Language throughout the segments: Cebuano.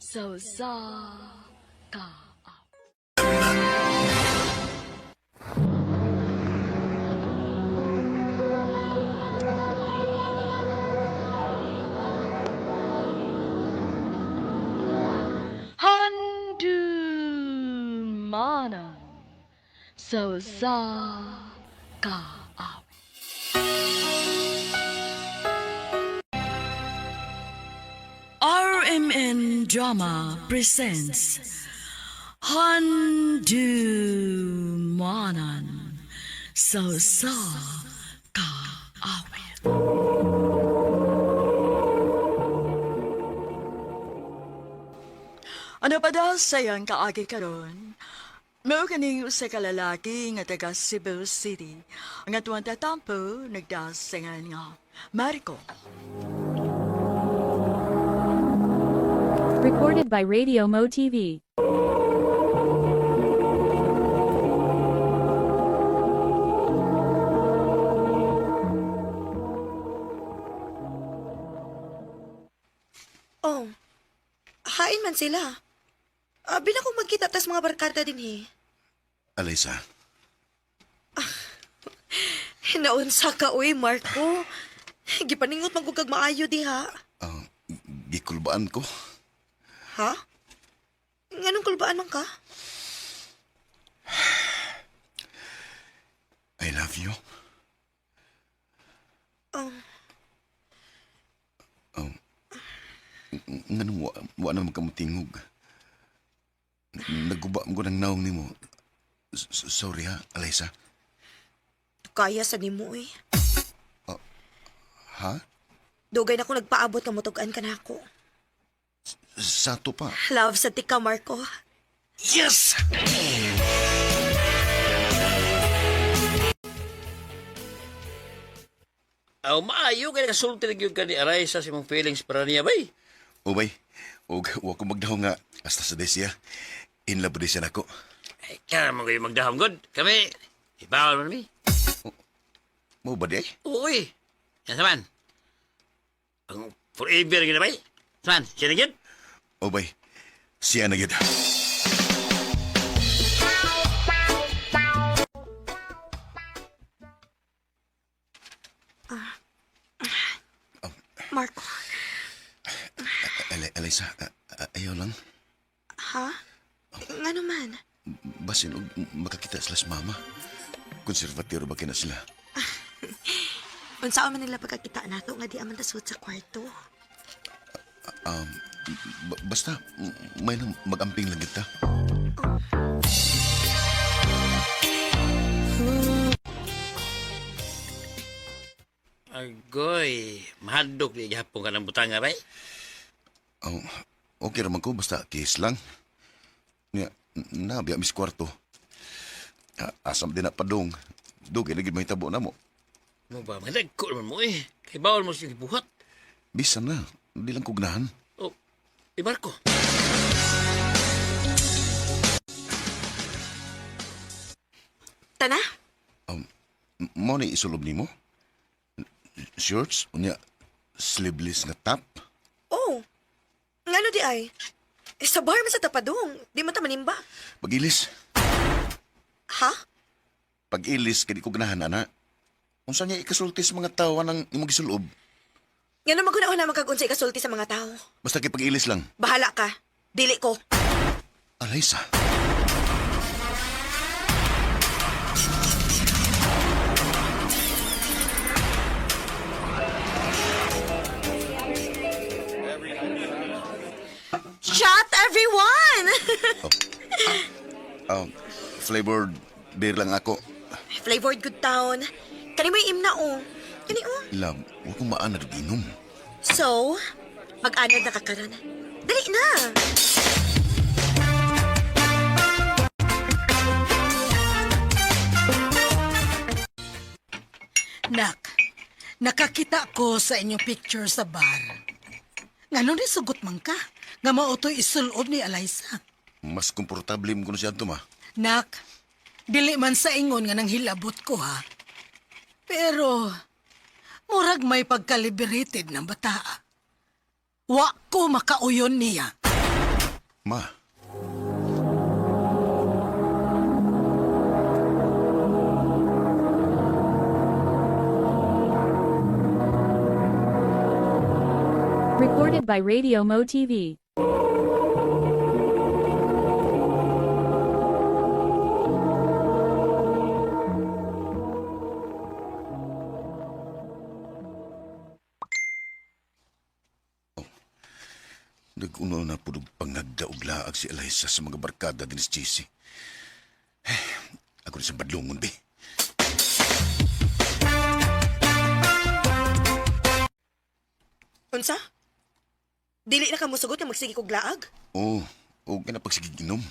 Sa usa ka Handumanan sa usa ka awit. RMN Drama presents Handumanan sa usa ka awit. Ano pa daw sayang kaagi karon? Mao kaning usa ka lalaki nga taga Cebu City. Ang atuang tatampo nagdasingan nga Marco. Recorded by Radio Mo TV. Oh, hain man sila. Abi na kong magkita tas mga barkada din eh. Alaysa, Naunsa ka, uy, Marco. Gipaningot man kog kag maayo diha. ah, gikulbaan ko. Ha? Nganong kulbaan man ka? I love you. Oh, Um, nganong wa na magkamutingog. Naguba mo ko ng naong nimo. Sorry ha, Alaysa. Kaya sa nimo, uy. Ha? Dugay na ko nagpaabot nga mutug-an ka na ako. Sato pa. Love sa tika, Marco. Yes! Aw, maayo kay nakasulti na gyud ka ni Aray sa imong feelings para niya bay. Ubay, og wa ko magdaho nga hasta sa desya. In love siya nako. Ay, kaya mo kayo magdahom god. Kami, ibawal man mi. Mo ba di ay? Uy, yan saman. Ang forever gyud na bay. Saman, siya na gyud. Ubay, siya na gyud. Marco, Alaysa, ayaw lang. ha? Ngano man? Basin og makakita sila sa mama. Konservatiro ba kina sila? Unsaon man nila pagkakita nato nga di aman tasud sa kwarto. Basta, may nang mag-amping lang kita. Agoy, mahadlok di gihapon ka ng butanga bay. Oh, okay raman ko, basta kiss lang. Nya, nabiya mis kwarto. Asam din na padung. Dugay lagi may tabo na mo. Mo ba, magdagko naman mo eh. Kay bawal mo siya gibuhat. Bisan na, di lang kugnahan. Oh, ibarko. Tana? Mo ni isulob nimo? Shorts, unya, sleeveless nga top. Oh. Ngano di ay? Eh, sa bar man sa tapadong. Di man ta manimba. Pag-ilis, Ha? pag-ilis, kay di kugnahan, ana. Unsa niya ikasulti sa mga tawa ng imong gisulob? Ngano maguna-una magkag-unsay kasulti sa mga tao. Basta kay pag-ilis lang. Bahala ka. Dili ko. Alaysa. Shot everyone! Flavored beer lang ako. Flavored good town. Kani mo yung imna oh. Kani oh. Love, huwag kong maanad og inom. So, mag-anad na ka karon. Dali na! Nak, nakakita ko sa inyong picture sa bar. Ngano ni sugot man ka? Nga mautoy isulob ni Alaysa. Mas komportable mo kuno siya ato, ma. Nak, dili man sa ingon nga nang hilabot ko ha. Pero, murag may pagka-liberated ng bataa. Wa ko makauyon niya. Ma. Recorded by Radio Mo TV. Nag-uno na po pangagda og laag si Eliza sa mga barkada din si JC. Eh, ako rin sa badlungon, be. Unsa? Dili na ka mosugot nga magsige kog laag? Oo, oh, og nga napagsigig inom.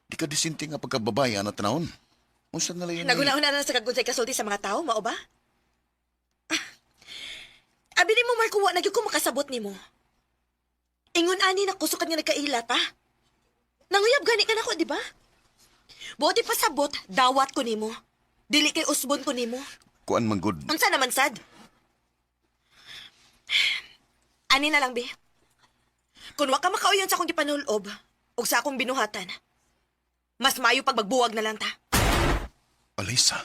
Di ka disente nga pagkababaya na tanahon. Unsa na lang yun? Naguna-una na sa kagunsay kasulti sa mga tao, mao ba? Ah, abi nimo Marco, wa na gyud ko makasabot nimo. Ingon ani na kusok nga nagkailat ha. Nanguyab gani ka nako, di ba? Buot pasabot, dawat ko nimo. Dili kay usbon ko nimo. Kuan man good. Unsa naman sad? Ani na lang be. Kung wa ka makauyon sa akong gipanulob ug sa akong binuhatan, mas maayo pag magbuwag na lang ta. Eliza.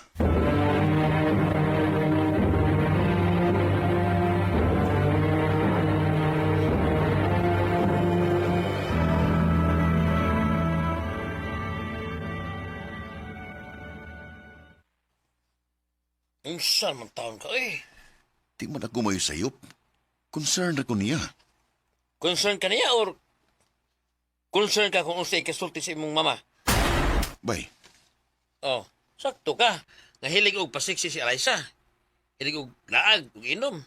Unsa man taon ka, eh. Di man ako mayo sayop. Concerned ako niya. Concern ka niya or concern ka kung unsay kasulti sa imong mama? Bay, Oh, sakto ka. Nahilig og pasiksi si Eliza. Hilig og laag ug inom.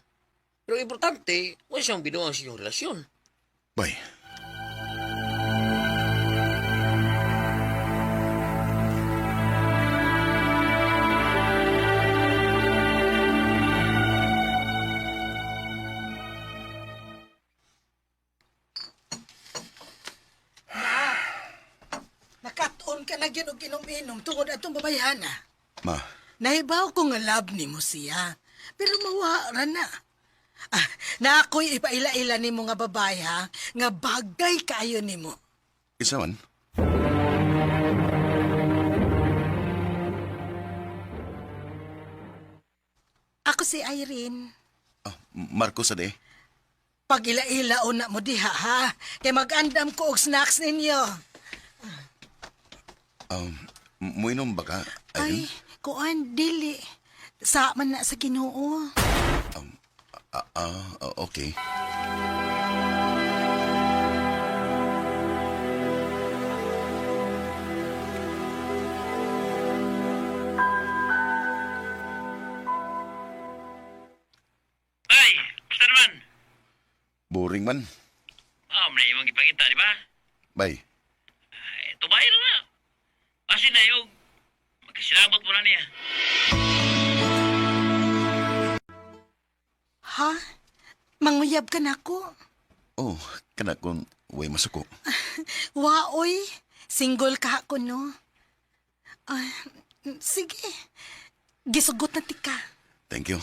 Pero importante, wala siyang binuang sa inyong relasyon. Bay. Nakatuon ka na gyud og inom-inom tungod atong babayhana. Ma, Nahibaw ko nga love nimo siya. Pero mawa ra na. Ah, na ako'y ipaila-ila nimo nga babae ha, nga bagay kaayo nimo. isa man. Ako si Irene. Ah, Marco sa de. Pag ila-ila na mo diha ha, kay mag-andam ko og snacks ninyo. Muinom ba ka? Ay, Irene? kuan dili. Sa man na sa Ginoo. Okay. Ay, basta naman. Boring man. Ah, may imong gipakita, di ba? Bay, Ay, tubay na na. Asin na yung magkasilabot mo na niya. Ha? Manguyab ka na ko. Oh, kana kung way masuko. Waoy, single ka ako, no? Ah, sige, gisugot na tika. Thank you.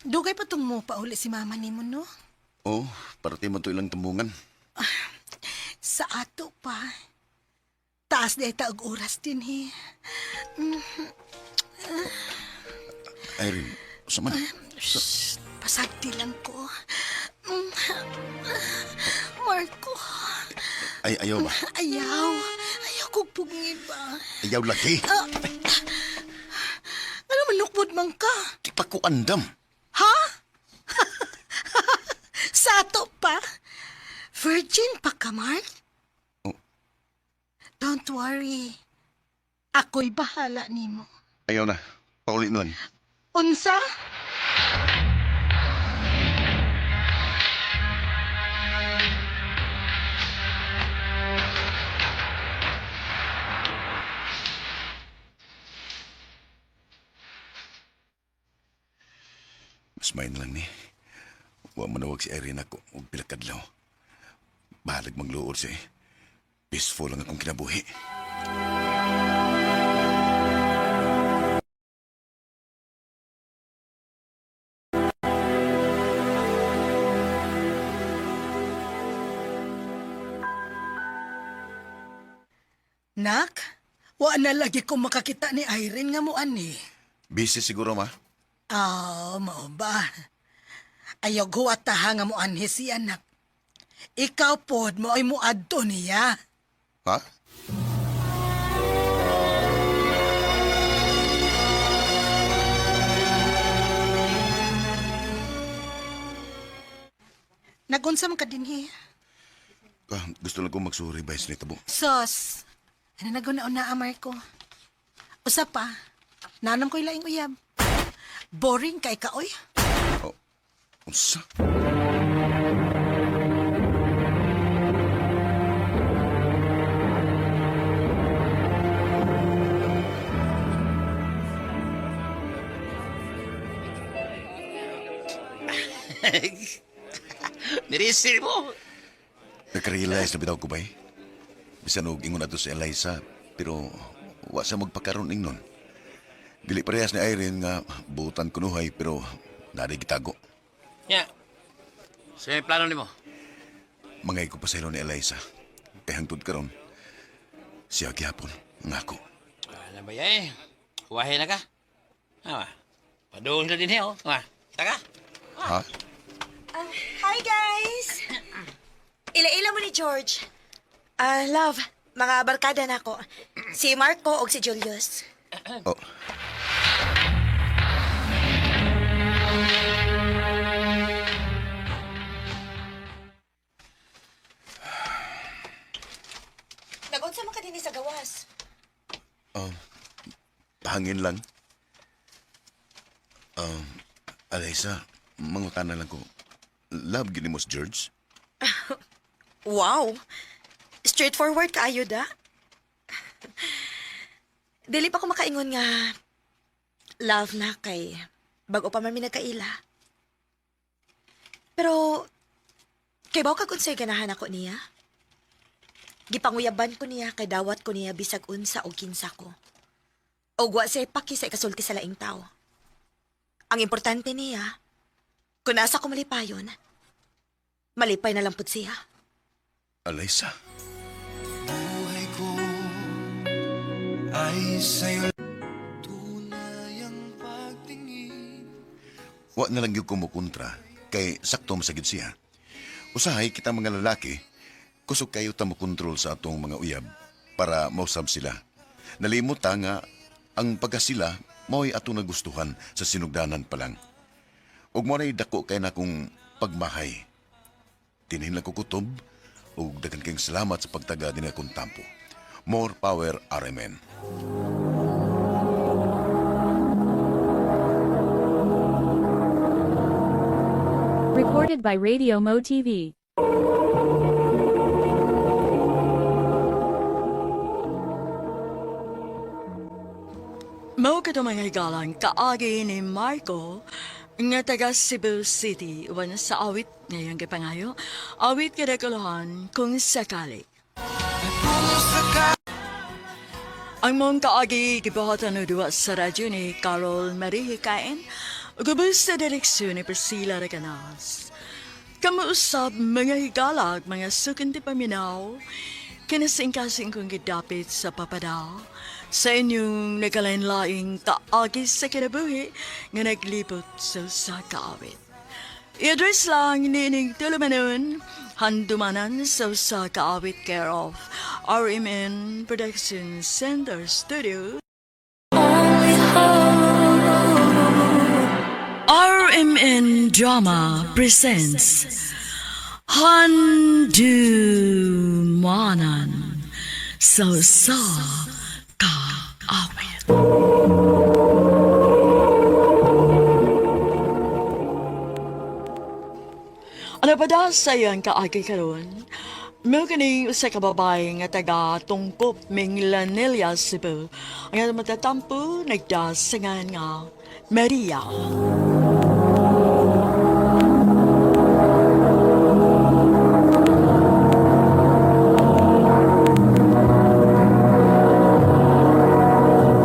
Dugay pa tong mo pauli si mama nimo, no? Oh, parte man to ilang tumbungan. Sa ato pa. Taas na ita og oras din, he. Irene, sa man? Shh, pasagdi lang ko. Marco, Ay, ayaw ba? ayaw. Ayaw kong pugngi ba? Ayaw lagi. Ano manukbod man ka? Di pa ko andam. Ha? Sa ato pa? Virgin pa ka, Mark? Oh. Don't worry. Ako'y bahala nimo. Ayaw na. Pauli na lang. Unsa? Mas may na lang ni. Wa manawag si Irene ako og pila kadlaw. Bahalag magluod siya eh. Peaceful lang akong kinabuhi. Nak, wa na lagi ko makakita ni Irene nga mo ani. Busy siguro, ma. Ah, mao ba? Ayaw guwat ta nga mo anhi si anak. Ikaw pod mo ay muadto niya. Ha? Nagunsa man ka dinhi? Ah, gusto lang ko magsuri ba sa nitabo. Sos, ano naguna-una, Marco? Usa pa, nanam ko'y laing uyab. Boring kay ka, oy. Oh, unsa? Nirisir mo. Nakarealize na bitaw ko bay. Bisan og ingon ato si Eliza, pero wa sa magpakaron ingnon. Dili parehas ni Irene nga buutan kunuhay pero nari gitago. Ya. Sa may plano nimo. Mangay ko pasaylo ni Eliza. Kay hangtod karon siya gihapon nga ako. Ano ba yan eh? Huwahe na ka. Ama. Padung sila din eh, oh. Ama. Kita ka? Ha? Hi, guys! Ila-ila mo ni George. Ah, love, mga barkada na ako. Si Marco o si Julius. Oh. Nagunsa man ka din sa gawas. Oh, pahangin lang. Eliza, mangutana lang ko. Love gini mo si George? Wow! Straightforward ka ayuda. Dili pa ko makaingon nga love na kay bago pa man mi nagkaila. Pero kay baw kag unsay ganahan ako niya? Gipanguyaban ko niya kay dawat ko niya bisag unsa o kinsa ko. Og wa siya paki sa ikasulti sa laing tao. Ang importante niya, kung nasa ko malipayon, malipay na lang pud siya. Eliza. Buhay ko ay sa'yo. Tunay ang pagtingin. Wa na lang yung kumukontra kay sakto masagid siya. Usahay kita mga lalaki, kusog kayo ta mokontrol sa atong mga uyab para mausab sila. Nalimot ta nga ang pagkasila mao'y atong nagustuhan sa sinugdanan pa lang. Ug mo na'y dako kay na kong pagmahay. Tinhin lang ko kutob ug daghan kayong salamat sa pagtaga din akong tampo. More power RMN. Recorded by Radio Mo TV. Mao kato mga higalang kaagi ni Marco nga taga Cebu City uban sa awit ngayong gipangayo awit kadakuluhan kung sakali. Ang mong kaagi gibuhatan o duwa sa radyo ni Carol Marie Hikain ug ubos sa direksyon ni Priscilla Recanas. Kamuusap mga higalag, mga sukang ti paminaw, kinasingkasing kong gidapit sa papada, sa inyong nagkalain-laing kaagi sa kinabuhi nga naglibot sa usa ka awit. I-address lang niining tulumanon, handumanan sa usa ka awit care of RMN Production Center Studio. RMN Drama presents Handumanan sa sa kaawit. Ano pa da sa iyang kaagi karon? Mao kini usa ka babae nga taga Tungkop, Minglanilla, Cebu. Ang matatampo nagdasingan nga Maria.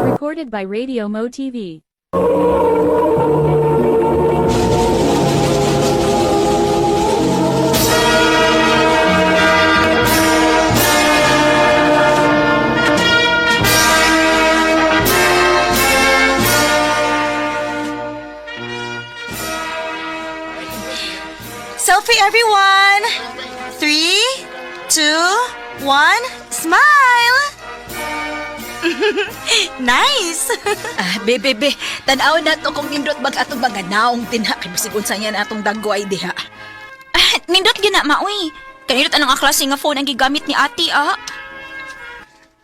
Recorded by Radio Mo TV. Selfie, everyone! 3, 2, 1, smile! Nice! Ah, be, be, be. Tanaw na to kung nindot bag atong mga naong dinha. Kay basig unsa niya na atong dagway diha. Ah, nindot gina maoy. Kanindot anong klase nga phone ang gigamit ni ate ah.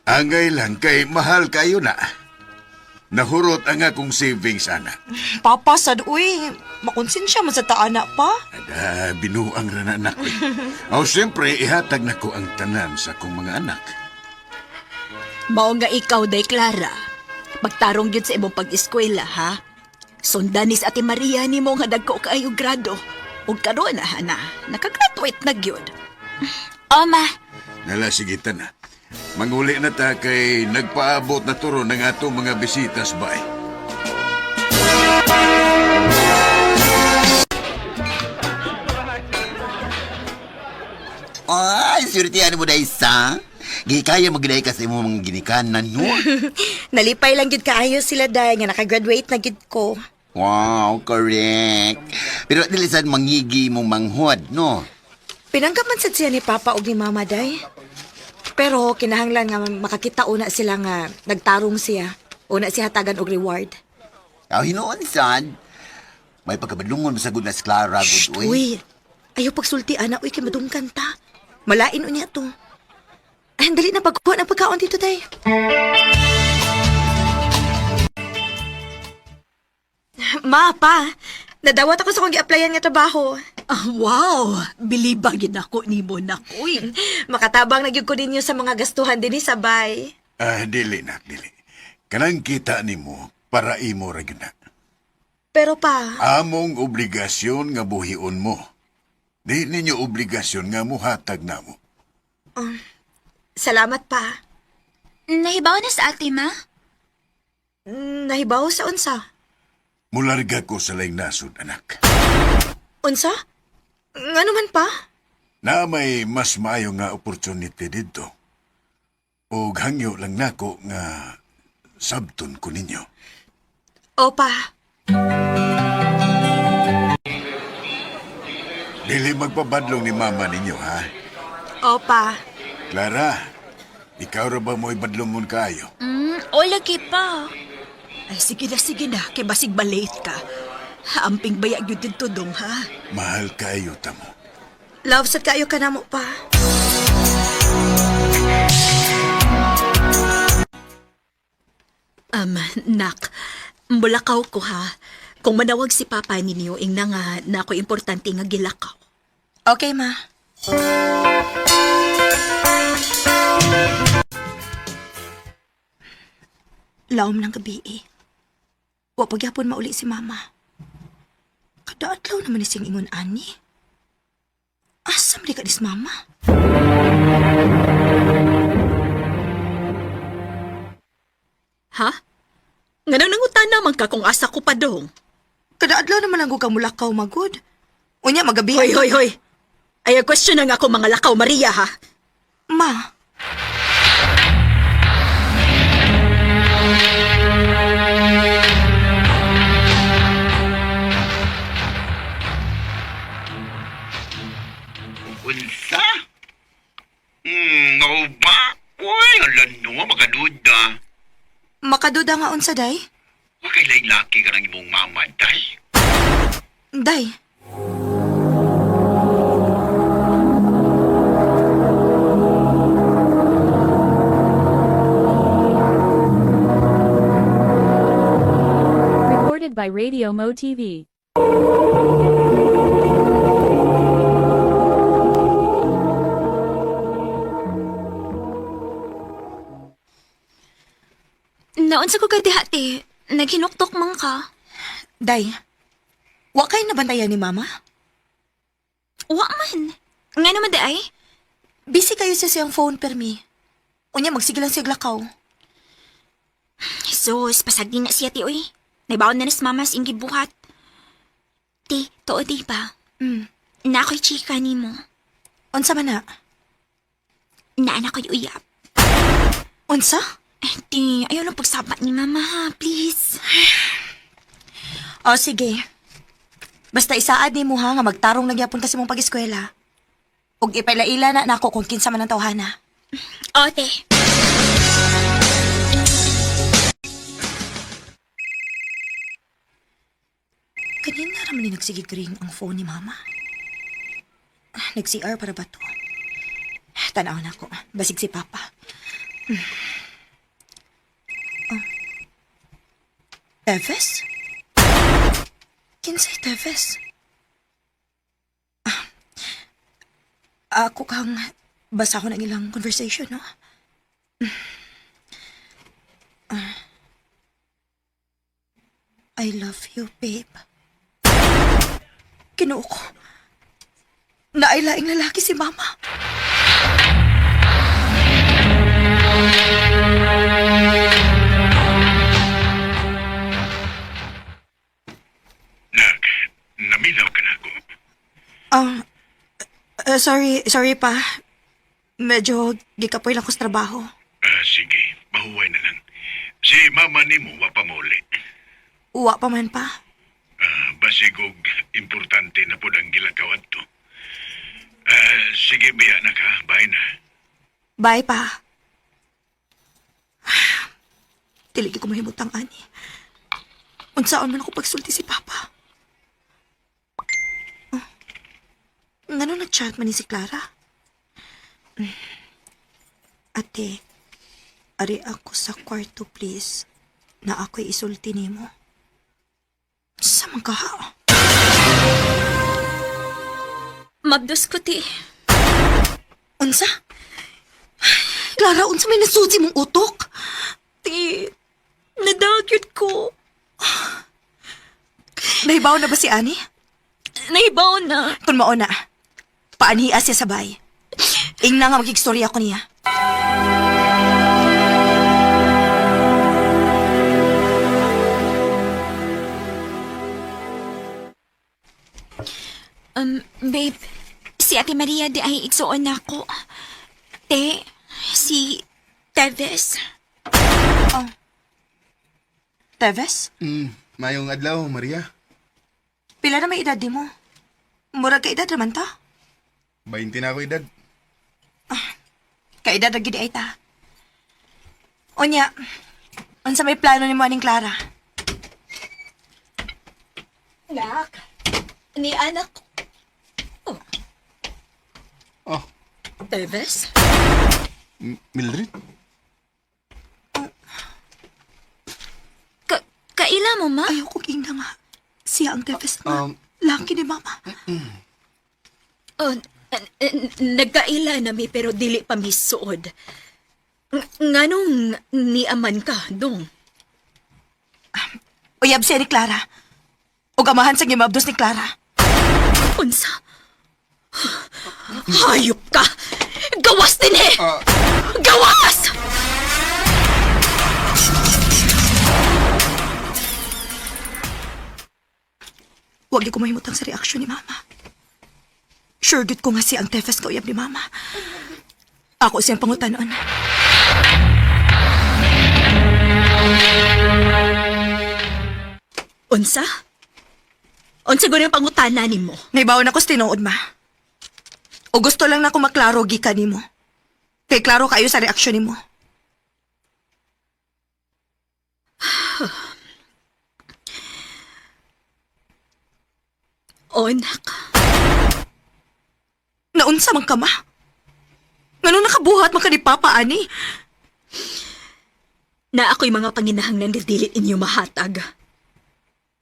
Angay lang kay mahal kayo na. Nahurot ang akong savings, ana. Papa, sad, uy. Makonsensya man sa taana pa. Ada, binuang ra na anak ko. Aw, siyempre, ihatag na ko ang tanan sa akong mga anak. Mao nga ikaw, day Clara. Pagtarong gyud sa imong pag-eskwela, ha? Sundan ni sa Ate Maria nimo nga dagko kaayo grado. Ug karon na, na, nakagraduate na gyud. Oh, ma. Nala, sige na. Manguli na ta kay nagpaabot na turo ng atong mga bisitas bay. Ay, swerte mo dahil sa. Gikaya mo giday ka sa imong mga ginikanan, no? Nalipay lang gid kaayo sila day nga nakagraduate na gid ko. Wow, correct. Pero dili sad mangigi mong manghod, no? Pinanggap man sad siya ni Papa og ni Mama day. Pero kinahanglan nga makakita una sila nga nagtarong siya. Una siya hatagan og reward. Aw, hinuon sad. May pagkabadlungon sa good na si Clara, good, uy. Uy, ayaw pagsulti ana uy kay madungkan ta. Malain unya to. Ay, dali na pagkuha ng pagkaon dito day. Ma, pa, nadawat ako sa kong gi-applyan nga trabaho. Ah, wow! Biliba gyud ako nimo nakoy. Makatabang na gyud ko ninyo sa mga gastuhan dinhi sa bay. Ah, dili na, dili. Kanang kita nimo para imo ra gyud na. Pero pa, Among obligasyon nga buhion mo. Di ninyo obligasyon nga muhatag namo. Salamat pa. Nahibaw na sa ate, ma. Nahibaw sa unsa? Mularga ko sa laing nasod, anak. Unsa? Ngano man pa? Na may mas maayo nga opportunity didto. Og hangyo lang nako nga sabton ko ninyo. Opa. Dili magpabadlong ni mama ninyo, ha? Opa. Clara, ikaw ra ba mo'y badlongon kaayo? O lagi pa. Ay, sige na, kay basig balate ka. Amping baya gyud didto dong, ha? Mahal kaayo tamo. Love sad kayo kanamo pa. Nak, mulakaw ko ha. Kung manawag si Papa ninyo, ingna nga na ako importante nga gilakaw. Okay, ma. Laom ng gabi eh. Wa pagyapon mauli si mama. Kada adlaw naman ni siyang ingon ani. Asa man di ka dis mama? Ha? Nga nang nangutan naman ka kung asa ko pa dong. Kada adlaw naman ang kang mulakaw magud. Unya magabi. Hoy, hoy, hoy! Ay, question na nga ako mga lakaw, Maria, ha? Ma, Unsa? No ba? Uy, ala no, makaduda. Makaduda nga unsa day? Wa kay laing laki ka ng imong mama, day. Day. Recorded by Radio Mo TV. Naunsa ko ka diha, te. Naghinuktok man ka. Day. Wa kay nabantayan ni mama? Wa man. Nga naman di ay? Busy kayo sa siyang phone permi. Unya magsige lang siya lakaw. Jesus, pasagdi na siya, ti, oy. Naibaon na ni mama sa iyong gibuhat. Ti, tuo di ba? Na ako'y chika nimo. Unsa man na? Naan ako'y uyap. Unsa? Eh, ti, ayaw lang pagsaba ni mama, ha? Please. O sige. Basta isaad nimo ha nga magtarong na gyapon kasi mong pag-eskwela. Ug ipaila-ila na nako kung kinsa man ang tawhana. O, te. Kanina raman ni nagsigig ring ang phone ni Mama. Ah, nag-CR para ba to? Tanaw na ako. Basig si Papa. Oh. Teves? Kinsay Teves? Ah, ako kang basa ko ng ilang conversation, no? Ah. I love you, babe. Kinuo ko. Nailaing lalaki si Mama. Nak, namilaw ka na ako. Ah, sorry, sorry pa. Medyo gikapoy lang ko sa trabaho. Ah, sige, mahuway na lang. Si mama nimo wa pa mauli. Uwa pa man pa. Ah, basig og importante na pud ang gilakaw adto. Ah, sige biya na ka, bye na. Bye pa. Dili ko mahimutang ani. Unsaon man ako pagsulti si Papa. Oh. Ngano nag-chat man ni si Clara? Ate, ari ako sa kwarto please. Na ako'y isulti nimo. Sa man ka ha? Mabdos ko, te. Unsa? Clara, unsa may nasusi mong utok? Te, nadagyod ko. Nahibaw na ba si Ani? Nahibaw na. Kung mao na, paanhia siya sabay. Ingna nga magigstorya ko niya. Babe, si Ate Maria di ay igsuon na ako. Te, si Teves. Teves, Mayong adlaw, Maria. pila na may edad di mo? Murag ka edad raman ta? 20 na ako edad. Kaedad ra gid ay ta. Unya, unsa may plano nimo aning Clara? Nak, ni anak ko. Oh, Teves? Mildred? Kaila mo, ma? Ayaw kong ingna nga. Siya ang Teves nga. Laki ni Mama. Oh, nagkaila na mi pero dili pa misuod. Nganong niaman ka, dong? Uyab siya ni Clara. Ug amahan sa gimabdos ni Clara. Unsa? Hayop ka! Gawas din eh! Ah. Gawas! Huwag ko mahimutang sa reaksyon ni Mama. Sure gid ko nga siya ang Tefes ka uyab ni Mama. Ako siyang pangutanon. Unsa? Unsa gud ang pangutana nimo? Naibaw na ko sa tinuod, ma. O gusto lang na ko maklaro gikan nimo. Kay klaro kayo sa reaksyon nimo. O, nak. Naunsa man ka, ma? Ngano nakabuhat man ka ni Papa, ani? Na ako'y mga panginahanglan nga dili inyo mahatag.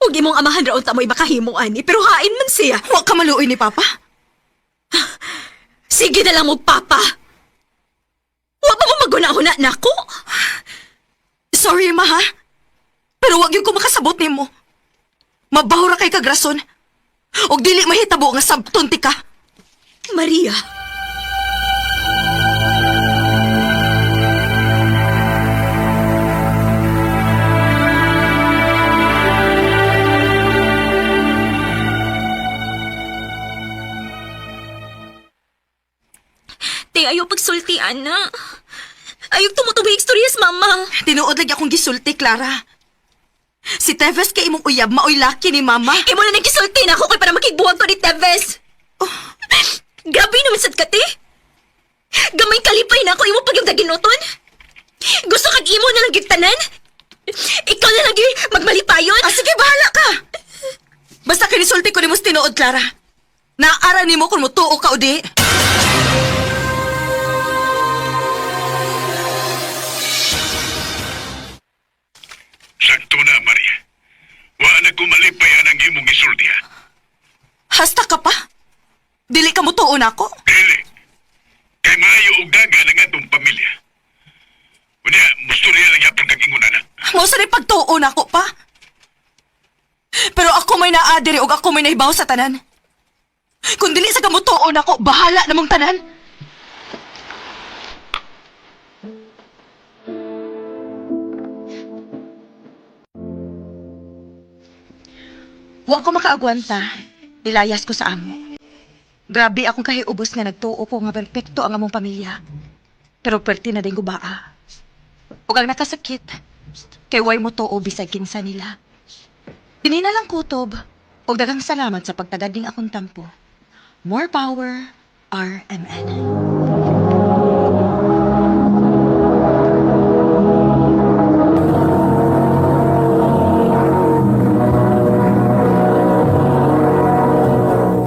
Ug imong amahan ra unta mo'y makahimo ani, pero hain man siya. Wa ka maluoy ni Papa? Sige na lang mo, Papa. Wa pa mo maguna-huna nako. Sorry, ma, ha? Pero wag yung ko makasabot nimo. Mabaho ra kay kagrason. Og dili mahitabo nga sabton ti ka. Maria. Te, ayaw pagsulti, ana. Ayaw tumutubi istorya sa mama. Tinuod lagi akong gisulti, Clara. Si Teves kay imong uyab, maoy laki ni mama. Imo na nagkisulti na ako kay para makigbuwag ko ni Teves. Oh, grabe naman sad ka, te. Gamay kalipay na ako imo pag yung daginuton. Gusto kag imo na lang gyud tanan. Ikaw na lang gyud magmalipayon. Ah, sige, bahala ka. Basta kinisulti ko nimo sa tinuod, Clara. Naara nimo kung mutuo ka o di. Sakto na, Maria. Wa na ko malipay anang imong gisulti ha. Hasta ka pa. Dili ka mutuo nako. Dili. Kay maayo og daga ng atong pamilya. Unya, mustorya lang yapon kag ingon ana. Mao sa rin pagtuo nako pa. Pero ako may naadiri og ako may nahibaw sa tanan. Kung dili sa kamutuo nako, bahala namong tanan. Wa ko makaagwanta. Nilayas ko sa amo. Grabe akong kahiubos nga nagtuo ko nga perpekto ang among pamilya. Pero perti na din ko baa. Ug ang nakasakit, kay way mo tuo bisag kinsa nila. Dini na lang kutob. Ug daghang salamat sa pagtagad ning akong tampo. More power, RMN.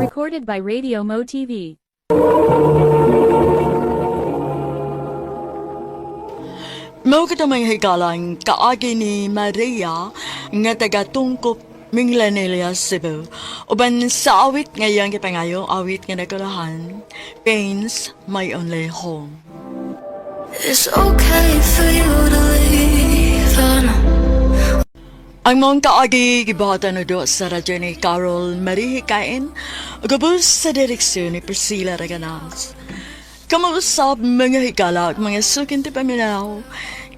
Recorded by Radio Mo TV. Mao kita mga higalang kaagi ni Maria nga taga-tungkop Minglanilla, Cebu. Uban sa awit nga iyang gipangayo, awit nga nagkulahan, Pains My Only Home. It's okay for you to leave. I know. Ang mong kaagi gibuhatan na do sa radyo ni Carol Marie Hikain, gabos sa direksyon ni Priscilla Reganas. Kamausap mga higala at mga sukin ti paminaw,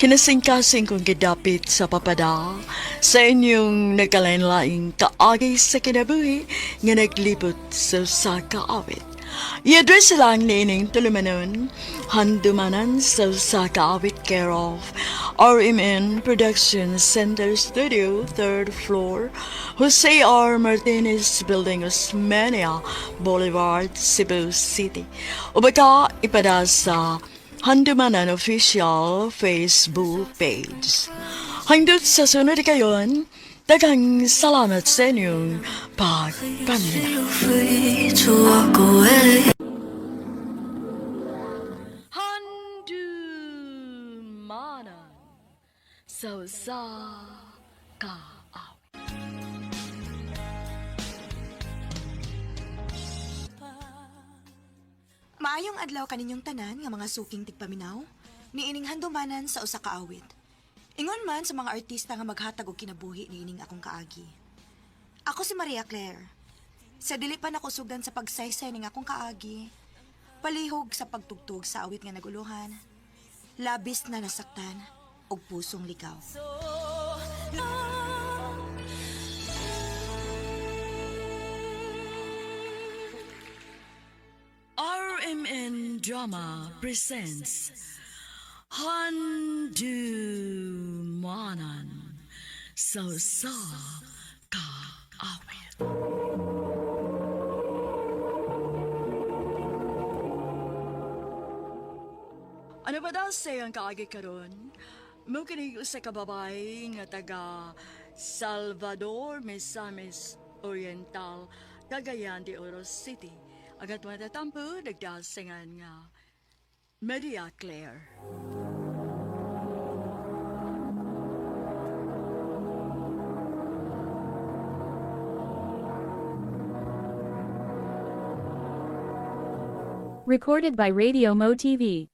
kinasingkasing kong gidapit sa papada, sa inyong nagkalain-laing kaagi sa kinabuhi nga naglibot sa usa ka awit. I-address lang niining tulumanon, handumanan sa usa ka awit care of RMN Production Center Studio, 3rd floor, Jose R. Martinez Building, Osmeña Boulevard, Cebu City. O baka ipada sa Handumanan Official Facebook page. Hangdot sa sunod kayon, daghang salamat sa inyong pagpaminaw. Feel free to walk away. Handumanan sa usa ka awit. Maayong adlaw kaninyong tanan nga mga suking tigpaminaw, niining handumanan sa usa ka awit. Ingon man sa mga artista nga maghatag og kinabuhi niining akong kaagi. Ako si Maria Claire. Sa dili pa nakusugdan sa pagsaysay ning akong kaagi, palihog sa pagtugtog sa awit nga naguluhan, labis na nasaktan og pusong ligaw. RMN Drama presents Handumanan sa usa ka awit. Ano ba daw sa iyang kaagi karon? Mo kini usa ka babae nga taga Salvador, Misamis Oriental, Cagayan de Oro City. Agat matatampo, nagdasingan nga Maria Claire. Recorded by Radio Mo TV.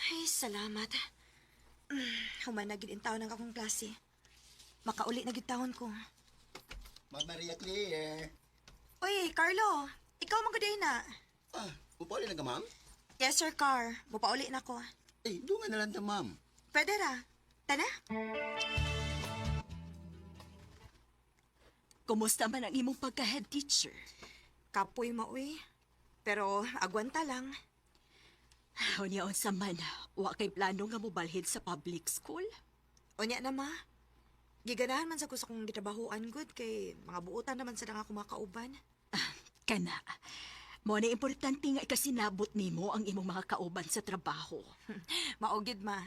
Ay, salamat. Human na gid in taon ang akong klase. Makauli na gid taon ko. Ma'am Maria Claire. Uy, Carlo, ikaw man gud na. Ah, upauli na ka, ma'am? Yes, sir, Car. Mupauli na ko. Eh, dungan na lang ta, ma'am. Pwede ra. Tana? Kumusta man ang imong pagka-head teacher? Kapoy maoy. Pero agwanta lang. Unya unsa man, wa kay plano nga mobalhin sa public school? Unya na ma. Giganahan man sa ko sa kong gitrabahoan good kay mga buotan naman sa nga kumakauban. Kana. Mo na importante nga ikasinabot nimo ang imong mga kauban sa trabaho. Maugid ma.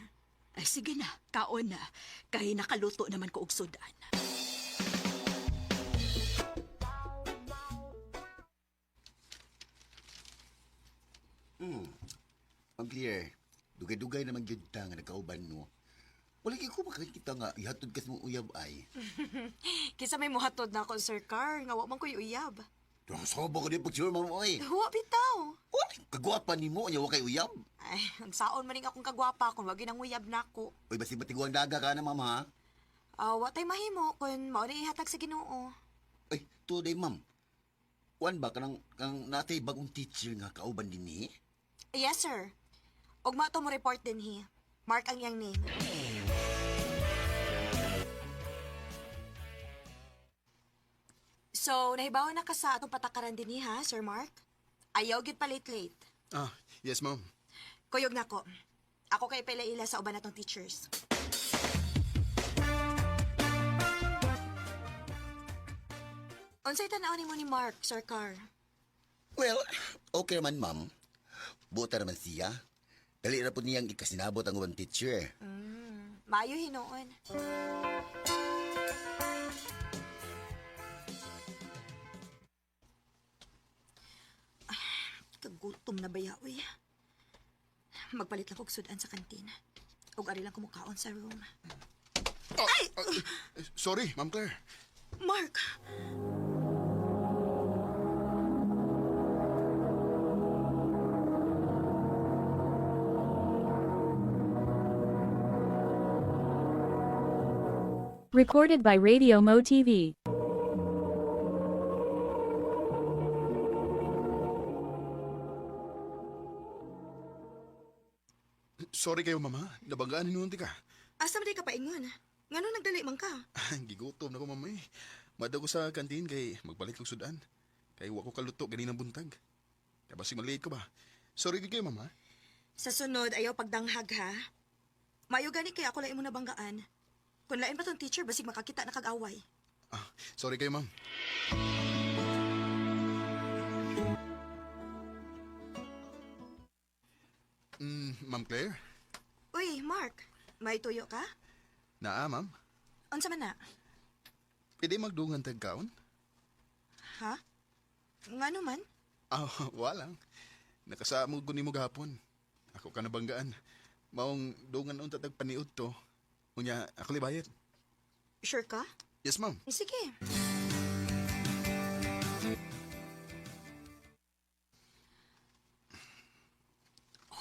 Ay, sige na, kaon na. Kay nakaluto naman ko og sudan. Ma'am Claire, dugay-dugay naman gyud ta nga nagkauban no. Wala gyud ko makakita nga ihatod kas mong uyab ay. Kisa may muhatod na ako, Sir Car, nga wa man ko'y uyab. Sobo ko di picture ma'am oy. Huwa bitaw. Oy, kagwapa nimo nya wa kay uyab. Ay, ang saon man ning akong kagwapa kung wag nang uyab nako. Uy, basi matiguang daga ka na ma'am ha. Ah, wa tay mahimo kun mao na ihatag sa Ginoo. Ay, tuday ma'am. Kuan ba kanang kang natay bagong teacher nga kauban dinhi? Yes, sir. Ugma to mo report din hi. Mark ang iyang name. So, nahibaw na ka sa atong patakaran din ha, Sir Mark? Ayaw gyud pa late-late. Ah, yes, ma'am. Kuyog na ko. Ako kay pila-ila sa uban natong teachers. Unsay tan-aw nimo ni Mark, Sir Carr? Well, okay man ma'am. Buta naman siya. Dali ra po niyang ikasinabot ang ubang teacher. Maayo hinuon. Ah, kagutom na baya, uy. Magpalit lang kog sudan sa kantina. Ug ari lang kumukaon sa room. Ay! Eh, sorry, Ma'am Claire. Mark! Recorded by Radio Mo TV. Sorry kayo, mama. Nabanggaan hinuon ka. Asa man di ka paingon? Ngano nagdali man ka? Gigutom na ko, mama eh. Madaw ko sa kantin kay magpalit kog sudan. Kay wa ko kaluto ganinang buntag. Kaya basig malate ko ba? Sorry gid kayo, mama. Sa sunod, ayaw pagdanghag ha. Maayo gani kay ako lang imo nabanggaan. Kung lain pa tong teacher, basig makakita na kag-away. Ah, sorry kayo, ma'am. Ma'am Claire? Uy, Mark, may tuyo ka? Naa, ma'am. Unsa man na? Pwede magdungan tag kaon? Ha? Ngano man? Ah, wala lang. Nakasamog ko nimo gahapon. Ako ka nabanggaan. Maong dungan unta tag paniud to. Unya, ako libayad. Sure ka? Yes, ma'am. Sige.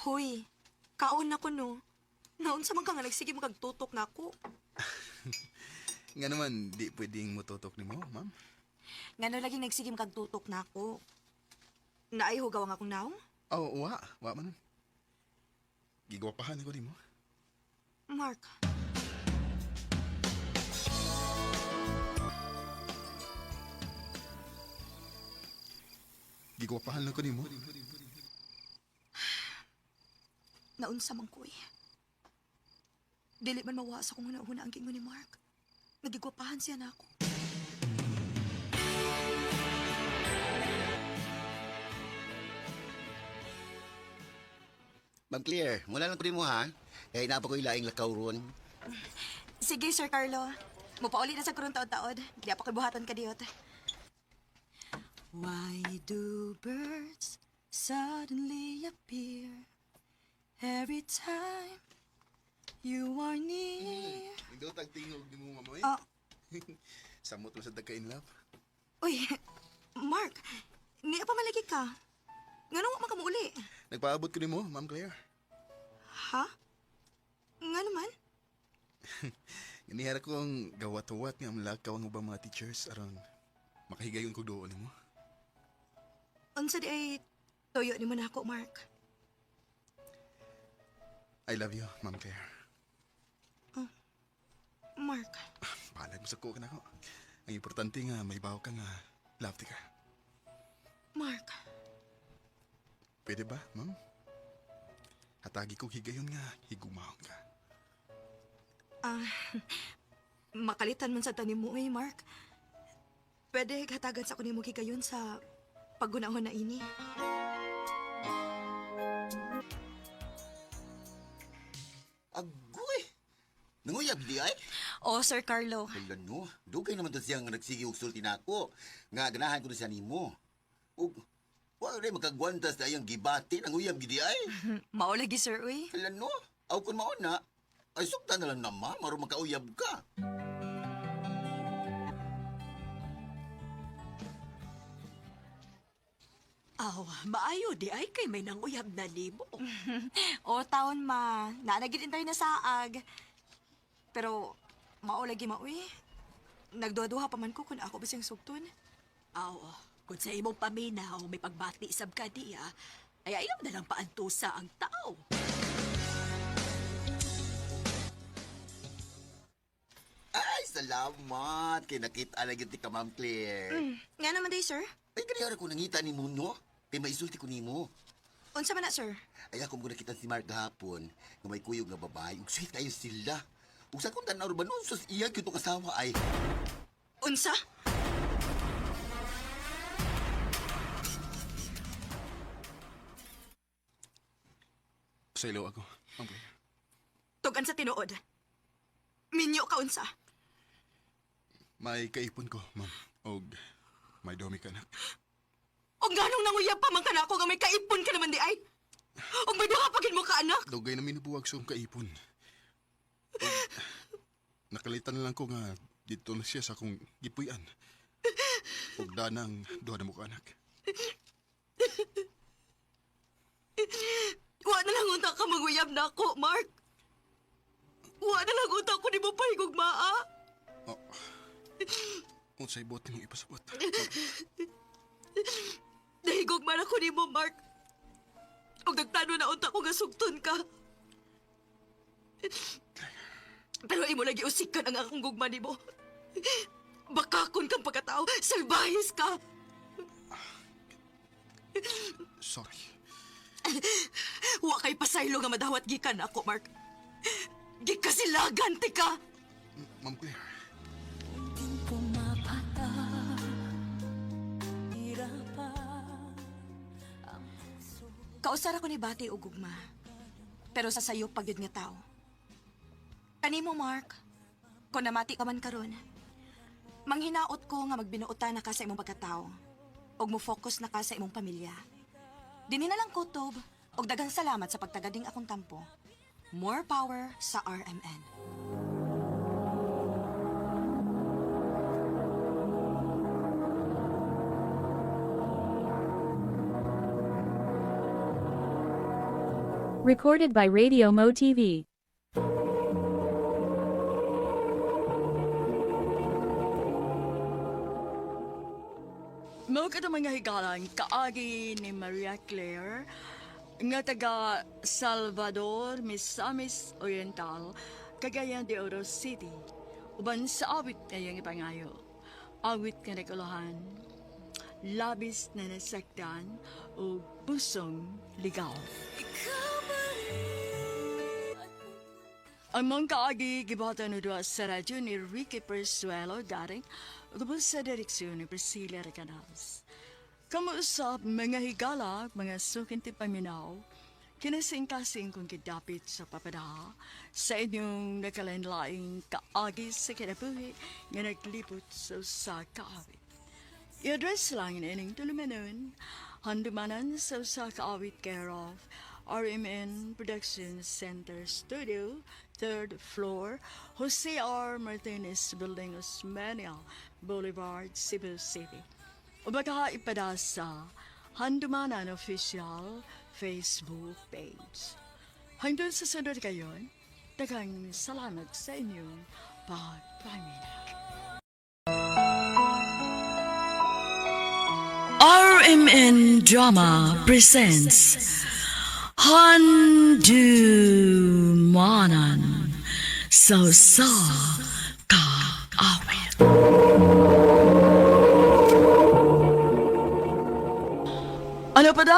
Hoy, kaon na ko no. Naunsa man ka nga nagsige mo kag tutok na ako. Nga naman, di pwedeng mututok nimo, ma'am. Ngano lagi nagsige mo kag tutok na ako. Naay hugaw ang akong naong? Oh, wa. Wa man. Gigwapahan ako nimo. Mark. Gigwapahan lang ko nimo. Naunsa man ko eh. Dili man mawa sa kung una-una ang gingon ni Mark. Nagigwapahan siya na ako. Ma'am Claire, muna lang ko nimo ha. Kay naa pa ko'y laing lakaw ron. Sige, Sir Carlo. Mupauli na sa kurong taod-taod. Di pa ko'y buhaton ka diyot. Why do birds suddenly appear every time you are near? Nindot ang tingog nimo, ma'am. Ah. Samot mo sa tagka in love. Uy, Mark, niya pa malagi ka. Ngano wa man ka muuli? Nagpaabot ko nimo, Ma'am Claire. Ha? Nga naman? Ganihara ko ang gawat-wat nga malakaw ang ubang mga teachers aron makahigayon kog duol nimo. Unsa di ay tuyo ni mo na ako, Mark. I love you, Ma'am Claire. Mark, Balag mo sa kuha nako. Ang importante nga may bawo ka nga love ti ka. Mark, Pwede ba, ma'am? Hatagi kong higayon nga, higugmaon ka. ah, makalitan man sa tanim mo eh, Mark. Pwede hatagan sa kunin mo higayon sa paggunahon na ini. Agoy! Nanguyab di ay? Oh, Sir Carlo. Hala no, dugay naman to siya nga nagsige og sulti nako. Nga ganahan ko na siya nimo. Ug wa rin makagwanta sa iyang gibati nanguyab gidi ay. Mao lagi, sir, uy. Hala no, aw kun mao na, ay sukta na lang na ma, aron makauyab ka. Aw, maayo di ay kay may nanguyab na nimo. O, taon ma. Naanagin tayo na saag. Pero, mao lagi ma, uy. Nagduha-duha pa man ko kung ako ba siyang sugton. Aw, kung sa imong paminaw may pagbati sab ka diya, ay ayaw na lang paantusa ang tao. Ay, salamat kay nakita lagi ti ka Ma'am Claire. Nga naman day, sir. Ay kaniya ko nangita nimo no. Kay maisulti ko nimo. Unsa man na, sir? Ay ako mo nakita si Mark gahapon nga may kuyog nga babae ug sweet kayo sila. Ug sa akong tan-aw ba nun sus iya gyud tong asawa ay. Unsa? Sa ilaw ako, Ma'am Claire. Tugan sa tinuod. Minyo ka unsa. May kaipon ko, ma'am. Og may domi ka anak. O nganong nanguyab pa man ka na ako nga may kaipon ka naman di ay. O may duha pa gid mo ka anak. Dugay na minubuwag sa akong kaipon. Og, nakalitan na lang ko nga dito na siya sa akong gipuy-an. Og danang duha na mo ka anak. Wa na lang unta ka manguyab na ako, Mark. Wa na lang unta ko ni mo pahigugmaa. Oh. Unsay buot nimong ipasabot. Nahigugma na ko nimo, Mark. Og nagplano na unta ko nga sugton ka. Pero imo lagi usikan ang akong gugma nimo. Bakakon kang pagkatao, salbahis ka. Sorry. Wa kay pasaylo nga madawat gikan ako, Mark. Gikasilagan ti ka. Ma'am Claire. Kausara ko ni Bati og gugma. Pero sa sayo pagyud nga tao. Kanimo, Mark, kung namati ka man karon, manghinaot ko nga magbinuotan na ka sa imong pagkatao ug mo-focus na ka sa imong pamilya. Dinhi na lang kutob ug daghang salamat sa pagtagading akong tampo. More power sa RMN. Recorded by Radio Mo TV. Mao kadto mga higalan kaagi ni Maria Claire nga taga Salvador, Misamis Oriental, Cagayan de Oro City. Uban sa awit nga iyang ipangayo. Awit nga nagulahan, labis na nasaktan o pusong ligaw. Ang mga kaagi gibatan no duha sa radyo ni Ricky Persuelo daring ug sa direksyon ni Priscilla Recanales. Kamuusap mga higala, mga sukinti paminaw, kinasing-kasing kong kidapit sa papadaha sa inyong nakalanlaing kaagi sa kinabuhi nga naglibot sa usa ka awit. I-address lang ining tulumanon, handumanan sa usa ka awit care of RMN Production Center Studio, third floor, Jose R. Martinez Building, Osmeña Boulevard, Cebu City. O baka ipada sa Handumanan Official Facebook page. Hanggang sa sunod kayon, daghang salamat sa inyong pagpamina. RMN Drama presents Handumanan Sa Sa Kaawit.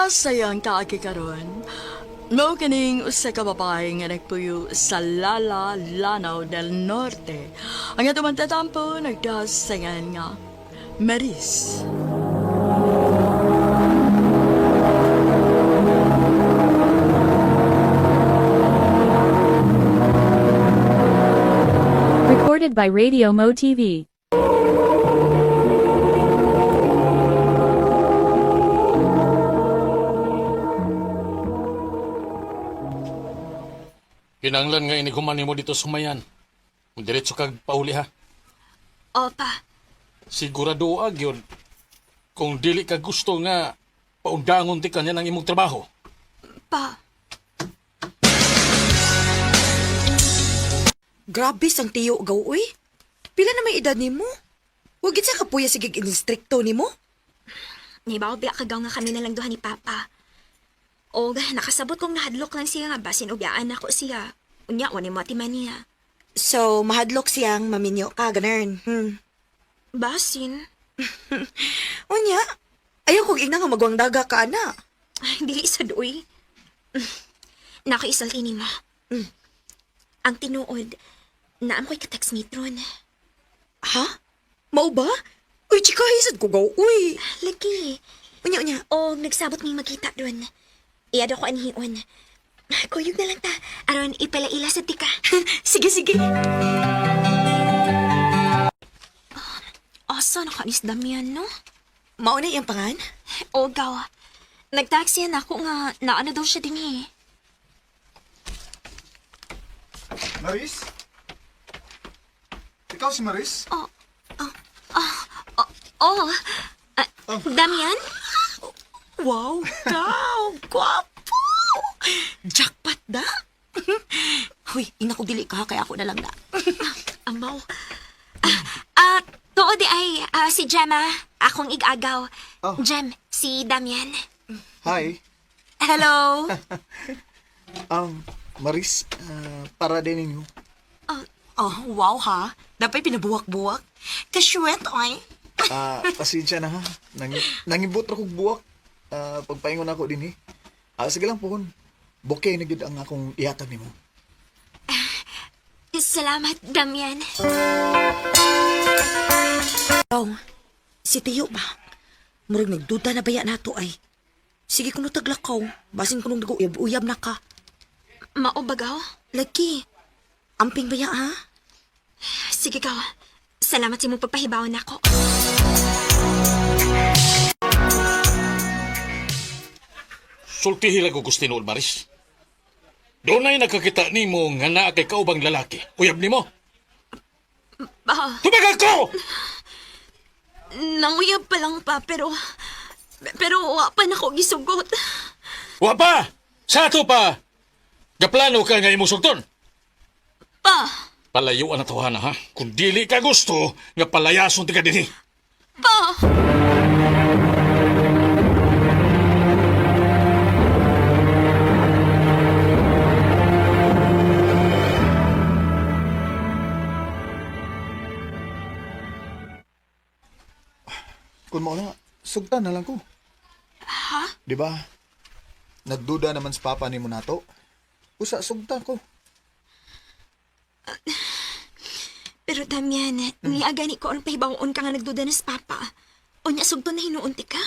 Sa iyang kaagi karon, mao kining usa ka babae nga nagpuyo sa Lala, Lanao del Norte. Ang atong mantatampo nagdasangan nga Maris. Recorded by Radio Mo TV. Kinanglan nga inighuman nimo dito sumayan. Diretso kag pauli ha. Opa, Sigurado ag yun. Kung dili ka gusto nga paundangon ti kanya ng imong trabaho. pa. Grabe sang tiyo gaw uy. Pila na may edad nimo? Huwag gid siya kapuya sige instrikto nimo. Nibaw biya kagaw nga kami nalang duha ni Papa. Og nakasabot kong nahadlok lang siya nga basin ubyaan nako siya. Unya wa ni mo atiman niya. So, mahadlok siyang maminyo ka, ganern. Basin. Unya, ayaw kong ingna nga magwang daga ka, ana. Ay, dili sa doy. Nako isulti nimo. Ang tinuod, naam ko'y ka-textmate ron. Ha? Mao ba? Uy, chika, hisad ko gaw, uy. Lagi. Unya, unya. O nagsabot may magkita doon. Iyad ako anhion. Kuyog na lang ta. Aron ipalaila sa tika. Sige, sige. Asa na ka ni Damian, no? Mao na iyang pangan? O gaw. Nagtaxi na ako nga naano daw siya din eh. Maris? Ikaw si Maris? Oh. Ah, Damian? Wow, gaw, gwapo. Jackpot da. Huy, ina ko dili ka, kaya ako na lang na. Amaw. Tuod di ay si Gemma. Akong igagaw. Oh. Gem, si Damian. Hi. Hello. Maris, para din ninyo. Oh, wow ha. Dapat pinabuwak-buwak. Kaswet, ay. Pasensya na ha. Nangibot ra kog buwak. Pagpaingon ako din eh. Sige lang pohon. Bouquet na gyud ang akong ihatag nimo. Salamat, Damian. Oh, si Tiyo ba? Murag nagduda na baya nato ay. Sige kuno taglakaw. Basin kunong nag-uyab-uyab na ka. Mao bagaw? Lagi. Amping baya ha? Sige gaw. Salamat sa imong pagpahibaw nako. Sultihi lang ko gusto noon, Maris. Doon ay nakakita nimo nga naa kay kaubang lalaki. Uyab nimo. Ba, Tumagal ko! nanguyab pa lang pa pero wa pa nako gisugot. Wa pa! Sa ato pa! Gaplano ka nga imong sugton. Pa, Palayuan na tawhana ha. Kung dili ka gusto, nga palayason ti ka dinhi. pa. Kung mao na, sugtan na lang ko. Ha? Di ba? Nagduda naman sa papa nimo nato. Usa sugtan ko. Pero Damian, niagani ko ang pahibawoon ka nga nagduda na sa papa. O niya sugton na hinuunti ka.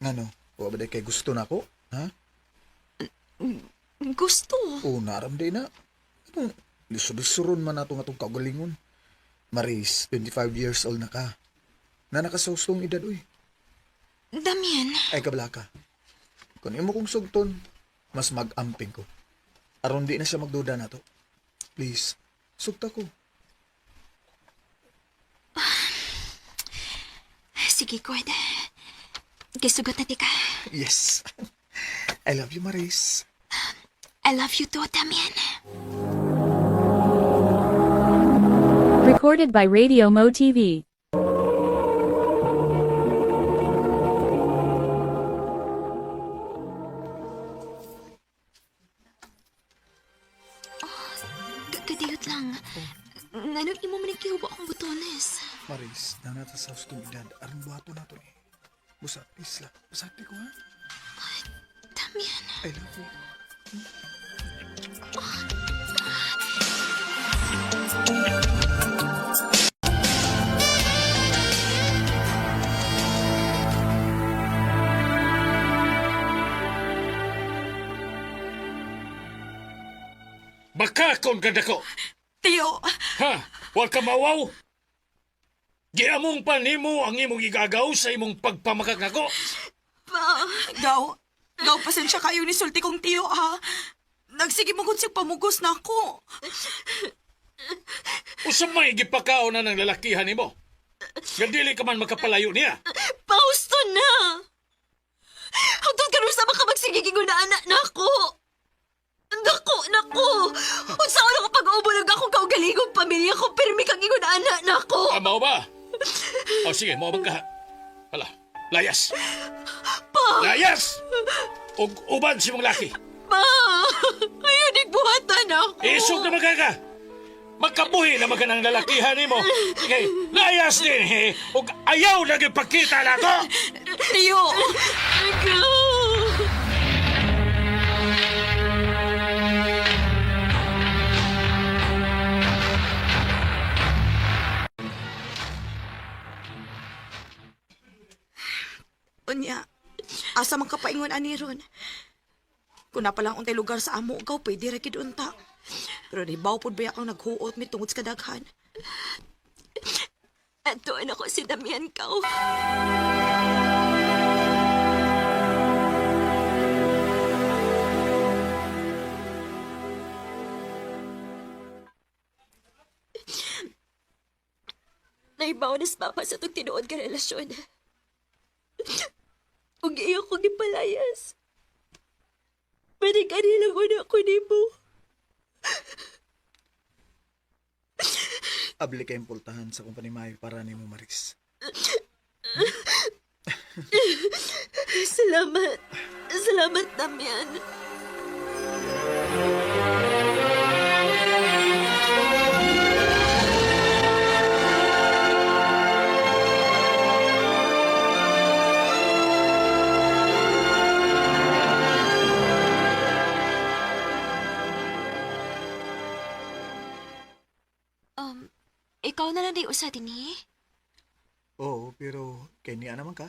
Ngano? Wa ba day kay gusto nako? Ha? Gusto. O naram day na. Anong lisod-lisoron man nato nga atong kaugalingon. Maris, 25 years old na ka. Na nakasustong edad uy. Damian, Ay kabla ka. Kung imo kong sugton, mas mag-amping ko. Aron di na siya magduda nato. Please, sugta ko. sige God. Gisugot na ti ka. Yes. I love you, Maris. I love you too, Damian. Recorded by Radio Mo TV. Kadiyot lang. Nganong imo man nagkihubo akong butones? Maris, nanata sa hustong edad. Aron buhato nato ni. Busa, please lang. Busati ko, ha? Damian. I love you. Bakakon ka dako. Tiyo, Ha? Wa ka mawaw? Giamong pa nimo ang imong igagaw sa imong pagpamakak nako. Pa. Gaw, gaw, pasensya kayo ni sulti kong tiyo, ha? Nagsige mo kung pamugos na ako. Usa may gipakaon na ng lalakihan nimo. Nga dili ka man makapalayo niya. Pausto na! Hangtod karon sa baka magsigiging na anak na ako. Dako, nako! Unsa ko pag-ubo ng akong kaugalingong pamilya ko, pirmi kang ingon anak na ako. Mao ba? O sige, mao ba ka? Hala, layas. Pa! Layas! Og uban si mong laki. Pa! Ayun, nagbuhatan ako. Isog na magkaka. Magkabuhi na magka ng lalakihan nimo. Sige, layas din eh. Og ayaw lagi pagkita na ako. Tiyo! Ikaw! Unya, asa man ka paingon ani ron? Kung na palang untay lugar sa amo, gaw, pwede ra gid unta. Pero nibaw pod ba akong naghuot mi tungod sa kadaghan? Atuan ako si Damian Kao. Naibaw na sa papa sa itong tinuod ka relasyon. Ug iyo ko gipalayas. Pwede ka nila ko na ako nimo. Abli kayong pultahan sa kumpanya Mayo para nimo Maris. Salamat. Salamat, Damian. Ikaw na lang di usa din eh. Oo, pero kay niya naman ka.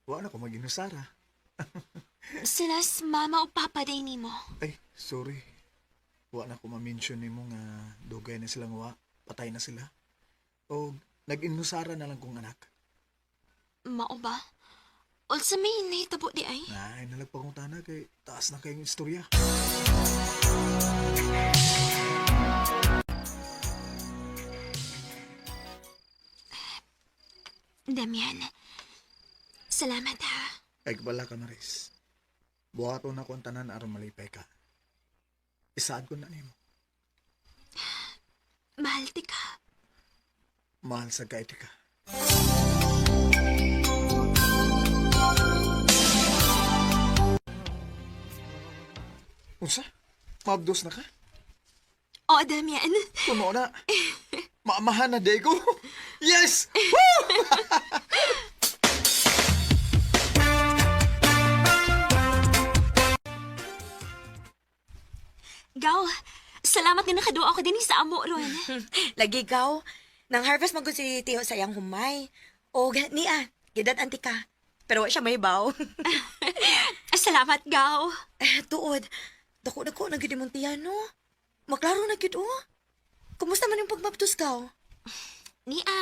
Wa na ko maginusara. Sila mama o papa day nimo. Ay, sorry. Wa na ko ma-mention nimo nga dugay na silang wa. Patay na sila. O nag-inusara na lang kong anak. Mao ba? Unsa may nahitabo di ay? Ay, nalagpa kong tana kay taas na kayong istorya. Damian, salamat ha. Ay, kabala ka, Maris. Buhaton na ko ang tanan aron malipay ka. Isaad ko na nimo. Mahal ti ka. Mahal sa kaiti ka. Unsa? Maabdos na ka? Oo, Damian. Tumo na. Maamahan na day ko. Yes! Woo! Gaw, salamat nga nakaduwa ako din sa amo ron. Lagi gaw, nang harvest man gud si Tiyo sa iyang humay. O niya, gidad anti ka. Pero wa siya may baw. Salamat, Gaw. Eh, tuod, dako dako na gid imong tiyan, no? Maklaro na gid oh. Kumusta man yung pagmabtos gaw? Nia,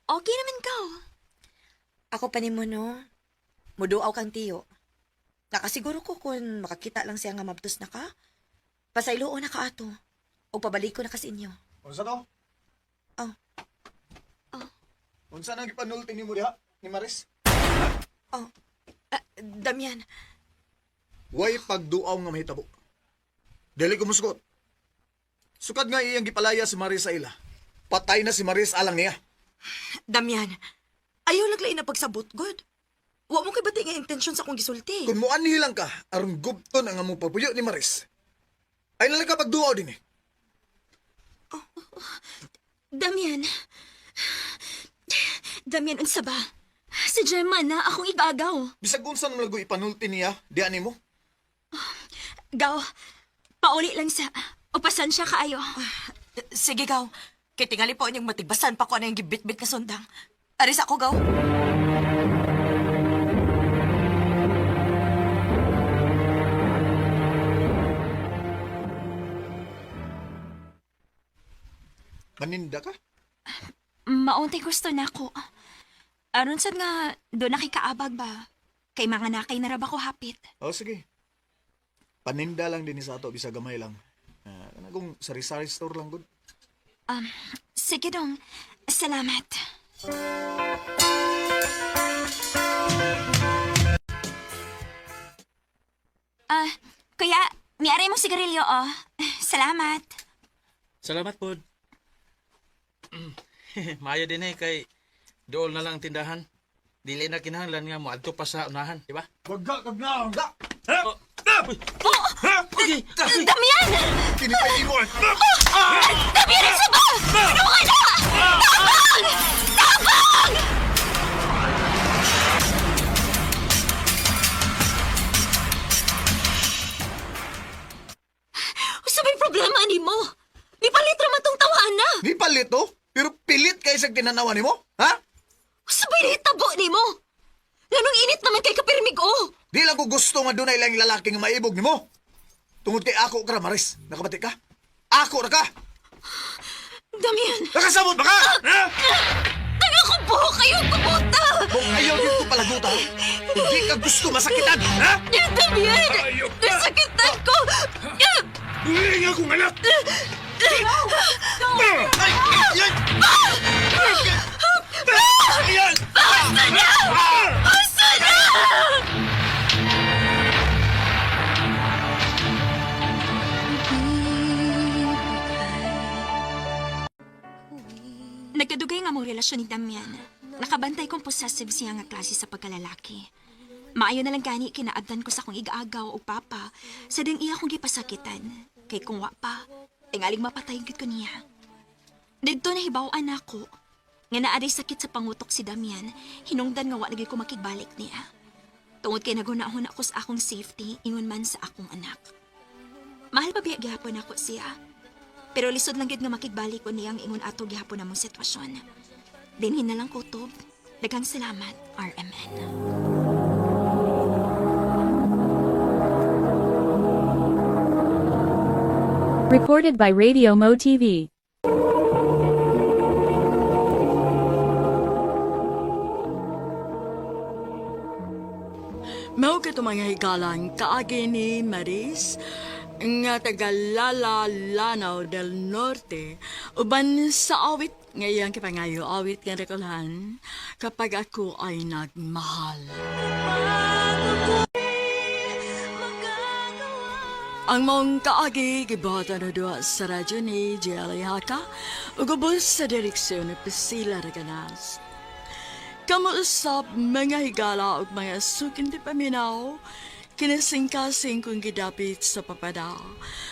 okay naman, Gaw. Ako pa nimo no. Muduaw kang tiyo. Nakasiguro ko kung makakita lang siya nga mabtos na ka. Pasayloon na ka ato. O pabalik ko na ka sa inyo. Unsa to? Oh. Oh. Unsa nang gipanulti nimo diha ni Maris? Oh. Ah, Damian, Way pagduaw nga mahitabo. Dili ko musugot. Sukad nga iyang gipalaya si Maris sa ila. Patay na si Maris alang niya. Damian. Ayaw laglain na pagsabot, good. Wa mo kay bati nga intensyon sa akong gisulti. Kung muanhi lang ka, aron gubton ang among papuyo ni Maris. Ay nalang ka pagduaw din eh. Damian. Damian, unsa ba? Si Gemma na akong igagaw. Bisag unsa naman lagoy ipanulti niya, di ani mo. Gaw, pauli lang sa... O pasensya kaayo. Sige, Gaw. Kay tingali po niyang matigbasan pa ko ano yung gibit-bit nga sundang. Aris ako, Gaw. Maninda ka? Mauntay gusto na ako. Aron sad nga, doon nakikaabag ba? Kay mga nakay na raba ko hapit. Oh, sige. Paninda lang din sa ato, bisa gamay lang. Kana kung sari-sari store lang gud. Sige dong, salamat. Ah, kuya, miari mo sigarilyo, oh. Salamat. Salamat po. Maayo din eh kay dool na lang ang tindahan. Dili na kinahanglan nga moadto pa sa unahan, di ba? Wagga kag naong da. Oh. Uy. Okay. Damian! Kini kay imo. Damian, ang saba! Ano ka na? Tabang! Tabang! Usa may problema ni mo? Mipalit ra man tong tawaan na. Di palit to, pero pilit kay sa tinanawan nimo, ha? Usa may nahitabo nimo? Nganong init naman kay kapirmig oh. Di lang ko gusto nga dunay lang lalaki nga maibog nimo. Tungod kay ako ka ra, Maris. Nakabati ka? Ako ra ka. Damian, Nakasabot ba ka? Ha? taga ko buhok kayo kumuta. Kung ayaw din ko palaguta, hindi ka gusto masakitan, ha? Damian, nasakitan ko. Uy, akong anak! Ay! Yan! Yan! Basta na! Basta na! Nagkadugay nga mong relasyon ni Damian. Nakabantay kong possessive siya nga klase sa pagkalalaki. Maayo na lang gani kinaabdan ko sa akong igaagaw o papa sa ding iya kong gipasakitan. Kay kung wa pa, tingaling mapatay gid ko niya. Didto nahibaw-an ako nga naaday sakit sa pangutok si Damian, hinungdan nga wa lagi ko makigbalik niya. Tungod kay naghunahon ako sa akong safety, ingon man sa akong anak. Mahal pa biya gihapon ako siya. Pero lisod lang gyud nga makigbalik ko niyang ingon ato gihapon among sitwasyon. Dinhin na lang kutob. Daghang salamat, RMN. Recorded by Radio Mo TV. Mao kito mga higalan kaagi ni Maris nga taga Lala Lanao del Norte uban sa awit nga iyang kipangayo awit nga rekolhan kapag ako ay nagmahal. Ang mong kaagi gibuhatan na duha sa radyo ni Jelly Haka ug ubos sa direksyon ni Priscilla Reganas. Kamuusap mga higala ug mga sukin di paminaw, kinasingkasing kong gidapit sa papada.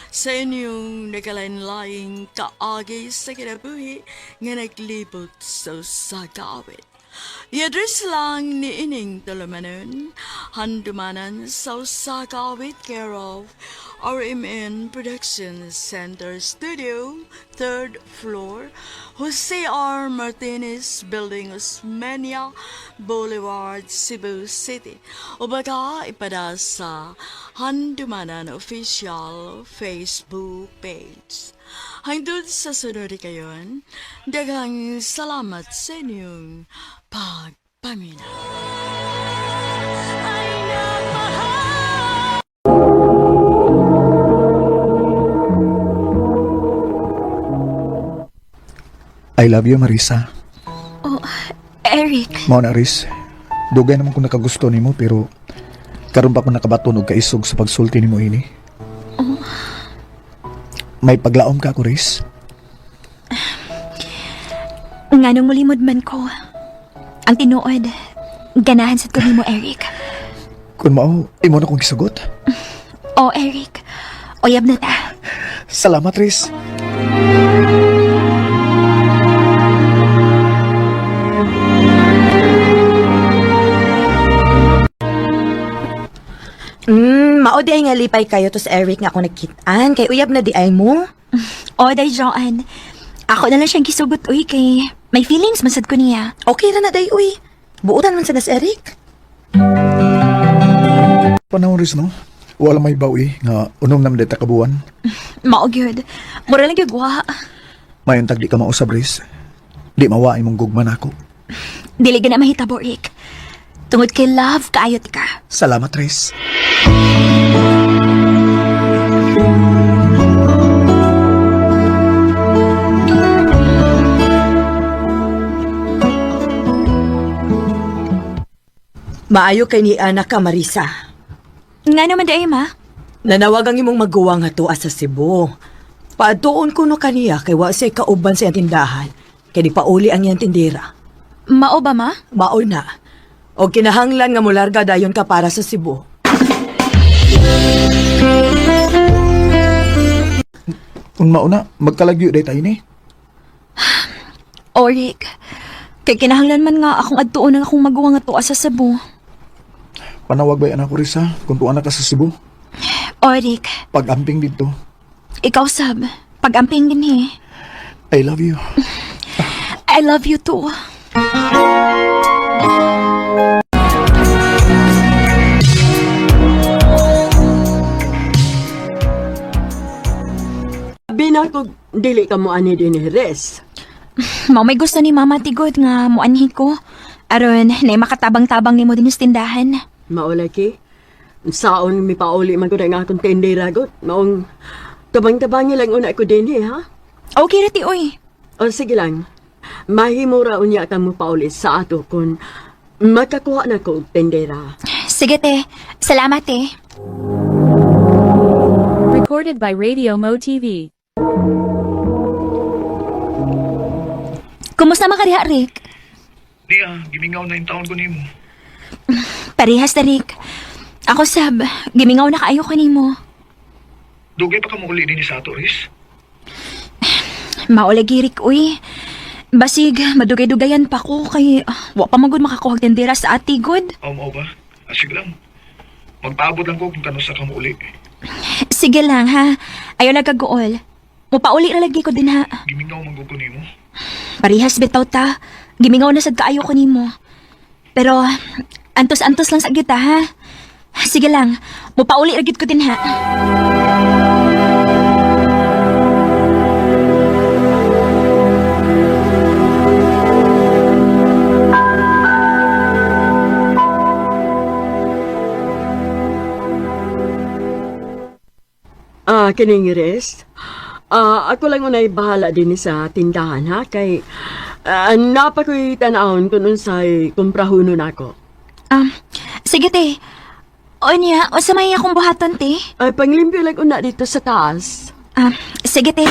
Sa inyong nagalain-laing kaagi sa kinabuhi nga naglibot sa usa ka awit. I-address lang ni Ining Tulumanon, handumanan sa usa ka awit care of RMN Production Center Studio, third floor, Jose R. Martinez Building, Osmeña Boulevard, Cebu City. O baka ipada sa Handumanan Official Facebook page. Hangtod sa sunod kayon, daghang salamat sa inyong pagpaminaw. I love you, Marisa. Oh, Eric. Mao na, Riz. Dugay naman kung nakagusto nimo pero karon pa ko nakabaton og kaisog sa pagsulti nimo ini. May paglaom ka ako, Riz. Nganong mulimod man ko. Ang tinuod, ganahan sad ko nimo, Eric. Kung mao, imo na kong gisugot. Oh, Eric. Uyab na ta. Salamat, Riz. Mao di ay nga lipay kayo to sa Eric nga ako nagkitaan kay uyab na di ay mo. O, day Joanne. Ako na lang siyang gisugot, uy, kay may feelings man sad ko niya. Okay ra na day uy. Buotan man sa nas Eric. Panahon ris no? Wala may bawi nga unom naman dita kabuan. Mao gyud. Mura lang gyud wa. Mayon tag di ka mausab ris. Di mawa imong gugma nako. Dili gana mahitabo, Rick. Tungod kay love kaayot ka. Salamat ris. Maayo kay ni anak ka, Marisa. Nga naman day, ma. Nanawag ang imong maguwang nga tuwa sa Cebu. Paadtuon ko no kaniya kay wa siya kauban sa iyang tindahan. Kay di pauli ang iyang tindera. Mao ba, ma? Mao na. O kinahanglan nga mularga dayon ka para sa Cebu. Kung mauna, magkalagyo day tayo ni. O, Rick. Kay kinahanglan man nga akong adtuon ang akong maguwang nga tuwa sa Cebu. Panawag ba anak ko ris ha? Kung tuwa na ka sa Cebu. O, Rick. Pag-amping dito. Ikaw, sab. Pag-amping din eh. I love you. I love you too. Binakog, dili ka mo ani din res. Mao may gusto ni Mama Tigod nga muanhi ko. Aron, na makatabang-tabang nimo din sa tindahan. Maulaki. Saon mi pauli man ko na nga akong tindera god. Maong tabang-tabangi lang una ko din eh, ha? Okay ra ti oy. O sige lang. Mahimura unya ka mo pauli sa ato kun makakuha na ko og tindera. Sige te, salamat te. Recorded by Radio Mo TV. Kumusta man ka diha, Rick? Di ah, gimingaw na yung taon ko nimo. Parehas na, Rick. Ako sab, gimingaw na kaayo ko nimo. Dugay pa ka mo uli din sa ato, Riz. Maulagi, Rick, uy. Basig, madugay-dugayan pa ko kay wa pa magud makakuha og tindera sa ati good. Aw, mao ba? Ah, sige lang. Magpaabot lang ko kung kano sa ka mo uli. Sige lang ha. Ayaw lang kaguol. Mupauli ra lagi ko din ha. Gimingaw man gud ko nimo. Parehas bitaw ta. Gimingaw na sad kaayo ko nimo. Pero antos-antos lang sa gyud ta ha. Sige lang, mupauli ra gyud ko din ha. Ah, kining res. Ah, ako lang unay bahala din sa tindahan ha kay napakoy tan-awon kun unsay kumprahunon ako. Sige te. Onya, unsa may akong buhaton te? Ay panglimpyo lang una dito sa taas. Ah, sige te.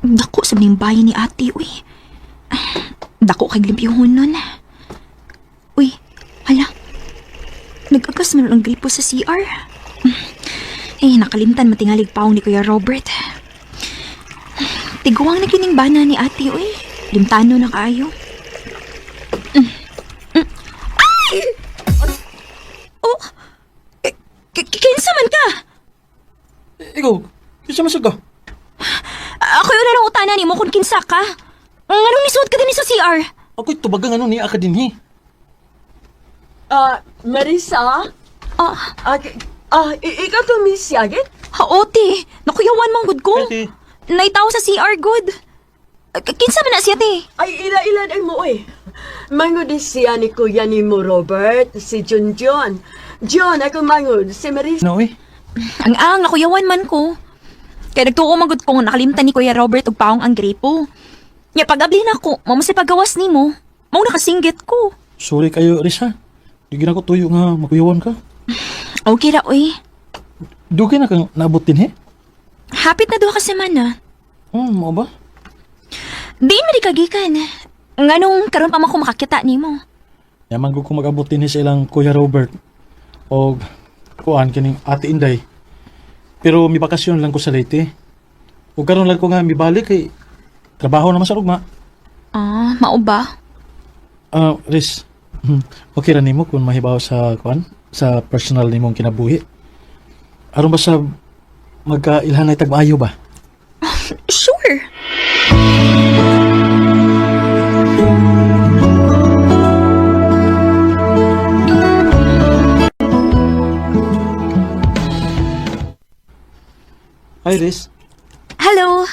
Dako sa ning bahay ni ate, uy. Dako kay limpyuhon nun. Uy, hala. Nag-agas man ang gripo sa CR. Eh, nakalimtan matingalig paong ni Kuya Robert. Tiguang na kining bana ni ate, uy. Limtano na kaayo. Ay! Oh! Eh, kinsa man ka? Ikaw, kinsa man sad ka? Ako yung lang utanan nimo kung kinsa ka. Nganong nisuot ka din sa CR? Ako'y tubagang ano niya ka din eh. Ah, Marisa? Ah, Ikaw to Miss Yagit? Haote, nakuyawan man gud ko. Ate. Naitaw sa CR good. Kinsa man na siya te? Ay, ila-ilan ay mo eh. Mangod ni siya ni kuya ni mo Robert, si John John. John, ako mangod, si Marisa. No eh. Ang ang nakuyawan man ko. Kaya nagtuo man gud ko nga nakalimtan ni Kuya Robert og paong ang gripo. Nya pag-abli na ko, mao man sa pagawas nimo. Mao nakasinggit ko. Sorry kayo, Riz ha. Di gina ko tuyo nga makuyawan ka. Okay ra oy. Dugay na kang naabot din eh. Hapit na duha ka semana. Mao ba? Di man di kagikan. Nganong karon pa man ko makakita nimo. Yaman ko kung mag-abot din sa ilang Kuya Robert o kuan kining Ate Inday. Pero mi bakasyon lang ko sa Leyte. O karon lang ko nga mibalik kay Trabaho naman sa rugma. Ah, mao ba? Ah, Riz. Okay ra nimo kung mahibaw sa kuan sa personal nimong kinabuhi. Aron ba sa magkailhanay tag maayo ba? Sure. Hi, Riz. Hello.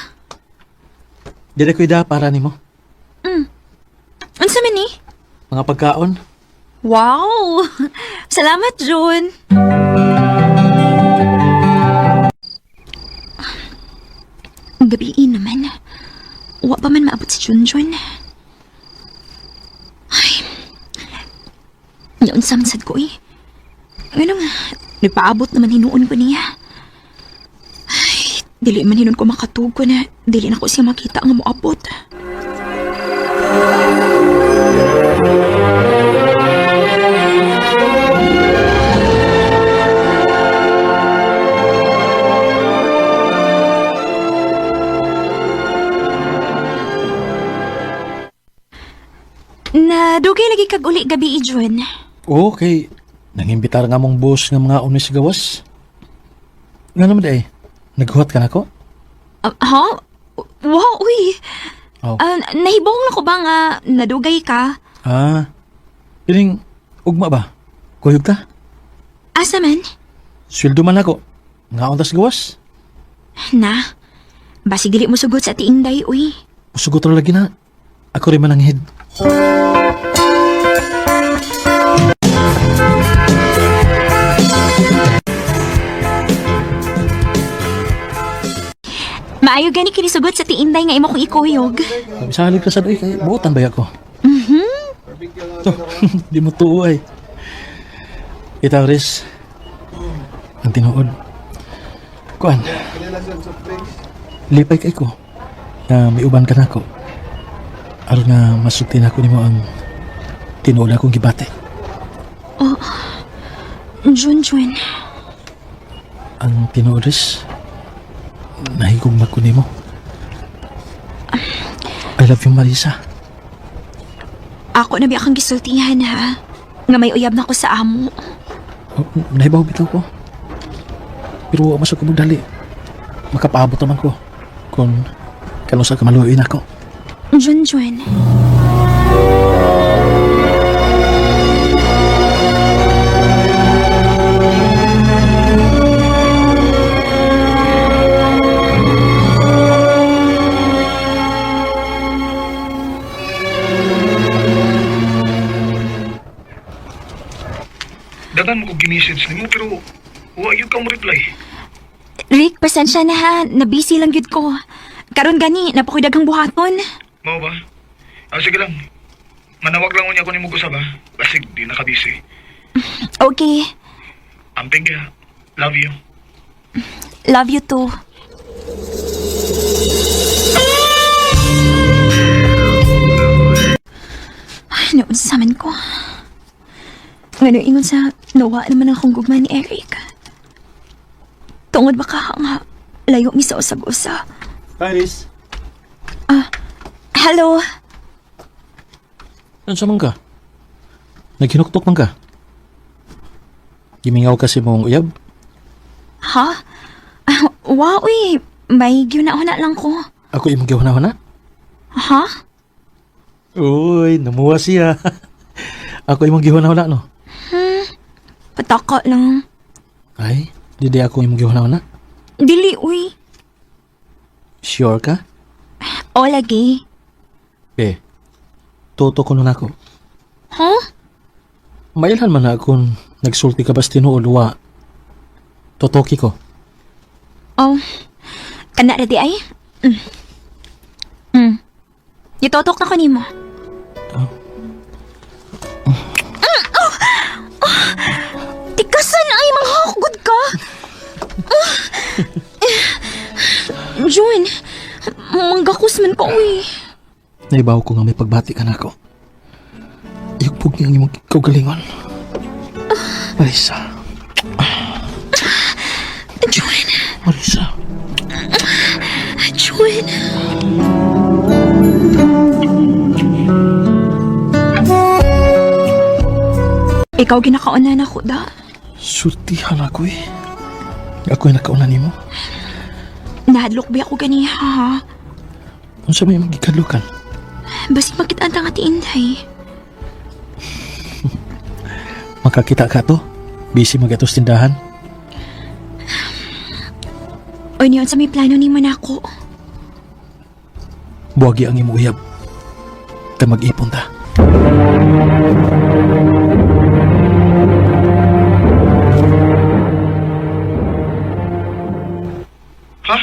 Dili ko ida para nimo. Unsa man ni? Mga pagkaon. Wow! Salamat, June. Gabiin naman. Wa pa man maabot si Junjun. Ay. Naunsa man sad ko eh. Ganun nga, nagpaabot naman hinuon ko niya. Ay, dili man hinuon ko makatug ko na dili na ko siya makita nga moabot. Na dugay lagi kag uli gabi, Jun. Okay. Nangimbitar nga mong boss nga mga unis gawas. Nga naman ay, naghuhat ka na ko? Ah, ha? Wow, uy. Oh. Ah, nahibong na ko ba nga nadugay ka? Ah, piling ugma ba? Kuyog ta? Asa man? Sweldo man ako. Nga untas gawas? Na. Basig dili mo sugot sa tiinday, uy. Musugot ra lagi na. Ako rin man ang head. Maayo gani kini sugot sa tiinday nga imo kong ikuyog. Salig ka sa doy kay buotan ba ako? Mhm. To, di mo tuo ay. Itaw, Riz. Ang tinuod. Kuan. Lipay kay ko. Na may uban ka na ako. Aron nga masulti na ako nimo ang tinuod akong gibate. Oh. Jun Jun. Ang tinuod, Riz. Nahigugma ko nimo. I love you, Marisa. Ako na biya kang gisultihan ha. Nga may uyab na ko sa amo. Oh, nahibaw bitaw ko. Pero wa masag ko magdali. Makapaabot naman ko. Kung kanusa ka maluoy nako. Jun Jun. Dagan mo ko gimessage nimo pero wa gyud ka mo reply. Rick, pasensya na ha. Nabisi lang gyud ko. Karon gani, napakoy daghang buhaton. Mao ba? Ah, sige lang. Manawag lang unya ko nimo usab ha. Basig di na ka busy. Okay. Amping kaya. Love you. Love you too. Ay, naunsa man ko. Ngano ingon sa nawa naman akong gugma ni Eric. Tungod ba ka nga layo mi sa usag-usa. Hi, Riz. Hello. Ano sa man ka? Naghinuktok man ka? Gimingaw kasi mong uyab? Ha? Ah, wow, uy. May gyuna-una lang ko. Ako imong gihuna-huna? Ha? Uy, namuha siya. Ako imong gihuna-huna, no? Hmm. Pataka lang. Ay, di di ako imong gihuna-huna. Dili, uy. Sure ka? O lagi. Be, toto ko nun ako. Huh? Mailhan man na kung nagsulti ka bas tinuod wa. Totoki ko. Oh, kana ra di ay. Gitotok na ko nimo. Oh. Oh. Oh. Tikasan ay manghakgod ka. Ah. Eh, June, manggakos man ko uy. Naibaw ko nga may pagbati ka na ako. Iugbog niya ang imong kaugalingon. Marisa. June. Marisa. June. Ikaw ginakauna na ko da. Sultihan ako eh. Ako'y nakauna nimo. Nahadlok ba ako ganiha ha? Unsa may magikadlukan? Basig makita ang nga ti Inday. Makakita ka to? Busy magatos tindahan? O niyon sa may plano ni nako. Buwagi ang imong uyab. Kay mag-ipon ta. Ha?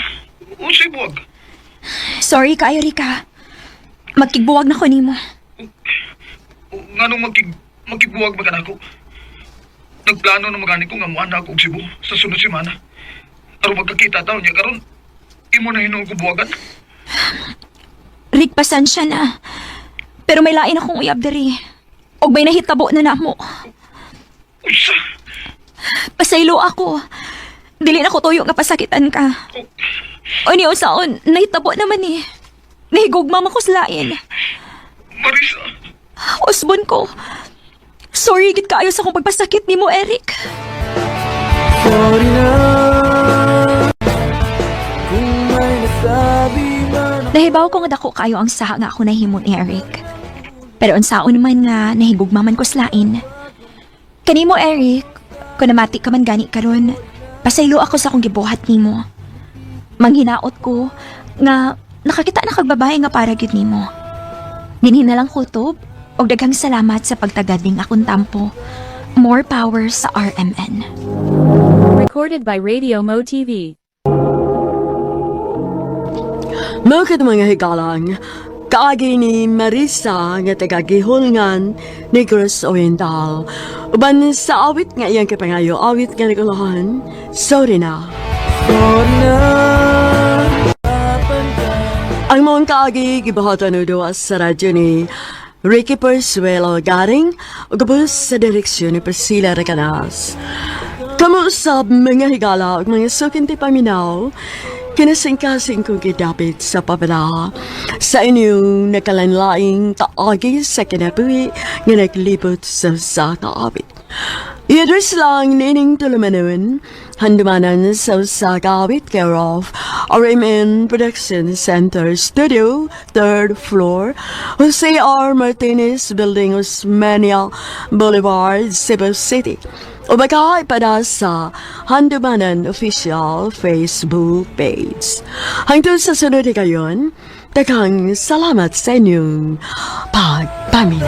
Unsay buwag? Sorry kaayo Rika. Magkigbuwag na ko nimo. Nganong magkigbuwag ba ka nako? Nagplano na magani ko nga muana ako og Cebu sa sunod semana. Aron magkakita taon niya karon imo na hinuon ko buwagan. Rick, pasensya na. Pero may lain akong uyab diri. Og may nahitabo na namo. Unsa? Pasaylo ako. Dili na ko tuyo nga pasakitan ka. O niyo saon, nahitabo naman eh. Nahigugma man ko sa lain. Marisa, Usbon ko. Sorry gid kaayo sa akong pagpasakit nimo, Eric. Nahibaw ko nga dako kaayo ang saha nga ako nahimo ni Eric. Pero unsaon man nga nahigugma man ko sa lain. Kanimo Eric, kung namati ka man gani karon, pasaylo ako sa akong gibuhat nimo. Manghinaot ko nga nakakita na kag babae nga para gyud nimo. Dinhi na lang kutob og daghang salamat sa pagtagad ning akong tampo. More power sa RMN. Recorded by Radio Mo TV. Mao kadto mga higalang, kaagi ni Marisa nga taga Gihulngan, Negros Oriental. Uban sa awit nga iyang kapangayo, awit nga nagulahan, sorry na. Sorry na. Ang mong kaagi gibuhatan o duwa sa radyo ni Ricky Persuelo Garing ug gabos sa direksyon ni Priscilla Recanas. Kamuusab mga higala ug mga sukinti paminaw, kinasingkasing kong gidapit sa pabala sa inyong nakalanlaing kaagi sa kinabuhi nga naglibot sa sa kaabit. I-address lang nining tulumanon, handumanan sa Sagawit care of RMN Production Center Studio, 3rd floor, Jose R. Martinez Building, Osmeña Boulevard, Cebu City. O baka ipada sa Handumanan Official Facebook page. Hangtod sa sunod kayon, daghang salamat sa inyong pagpaminaw.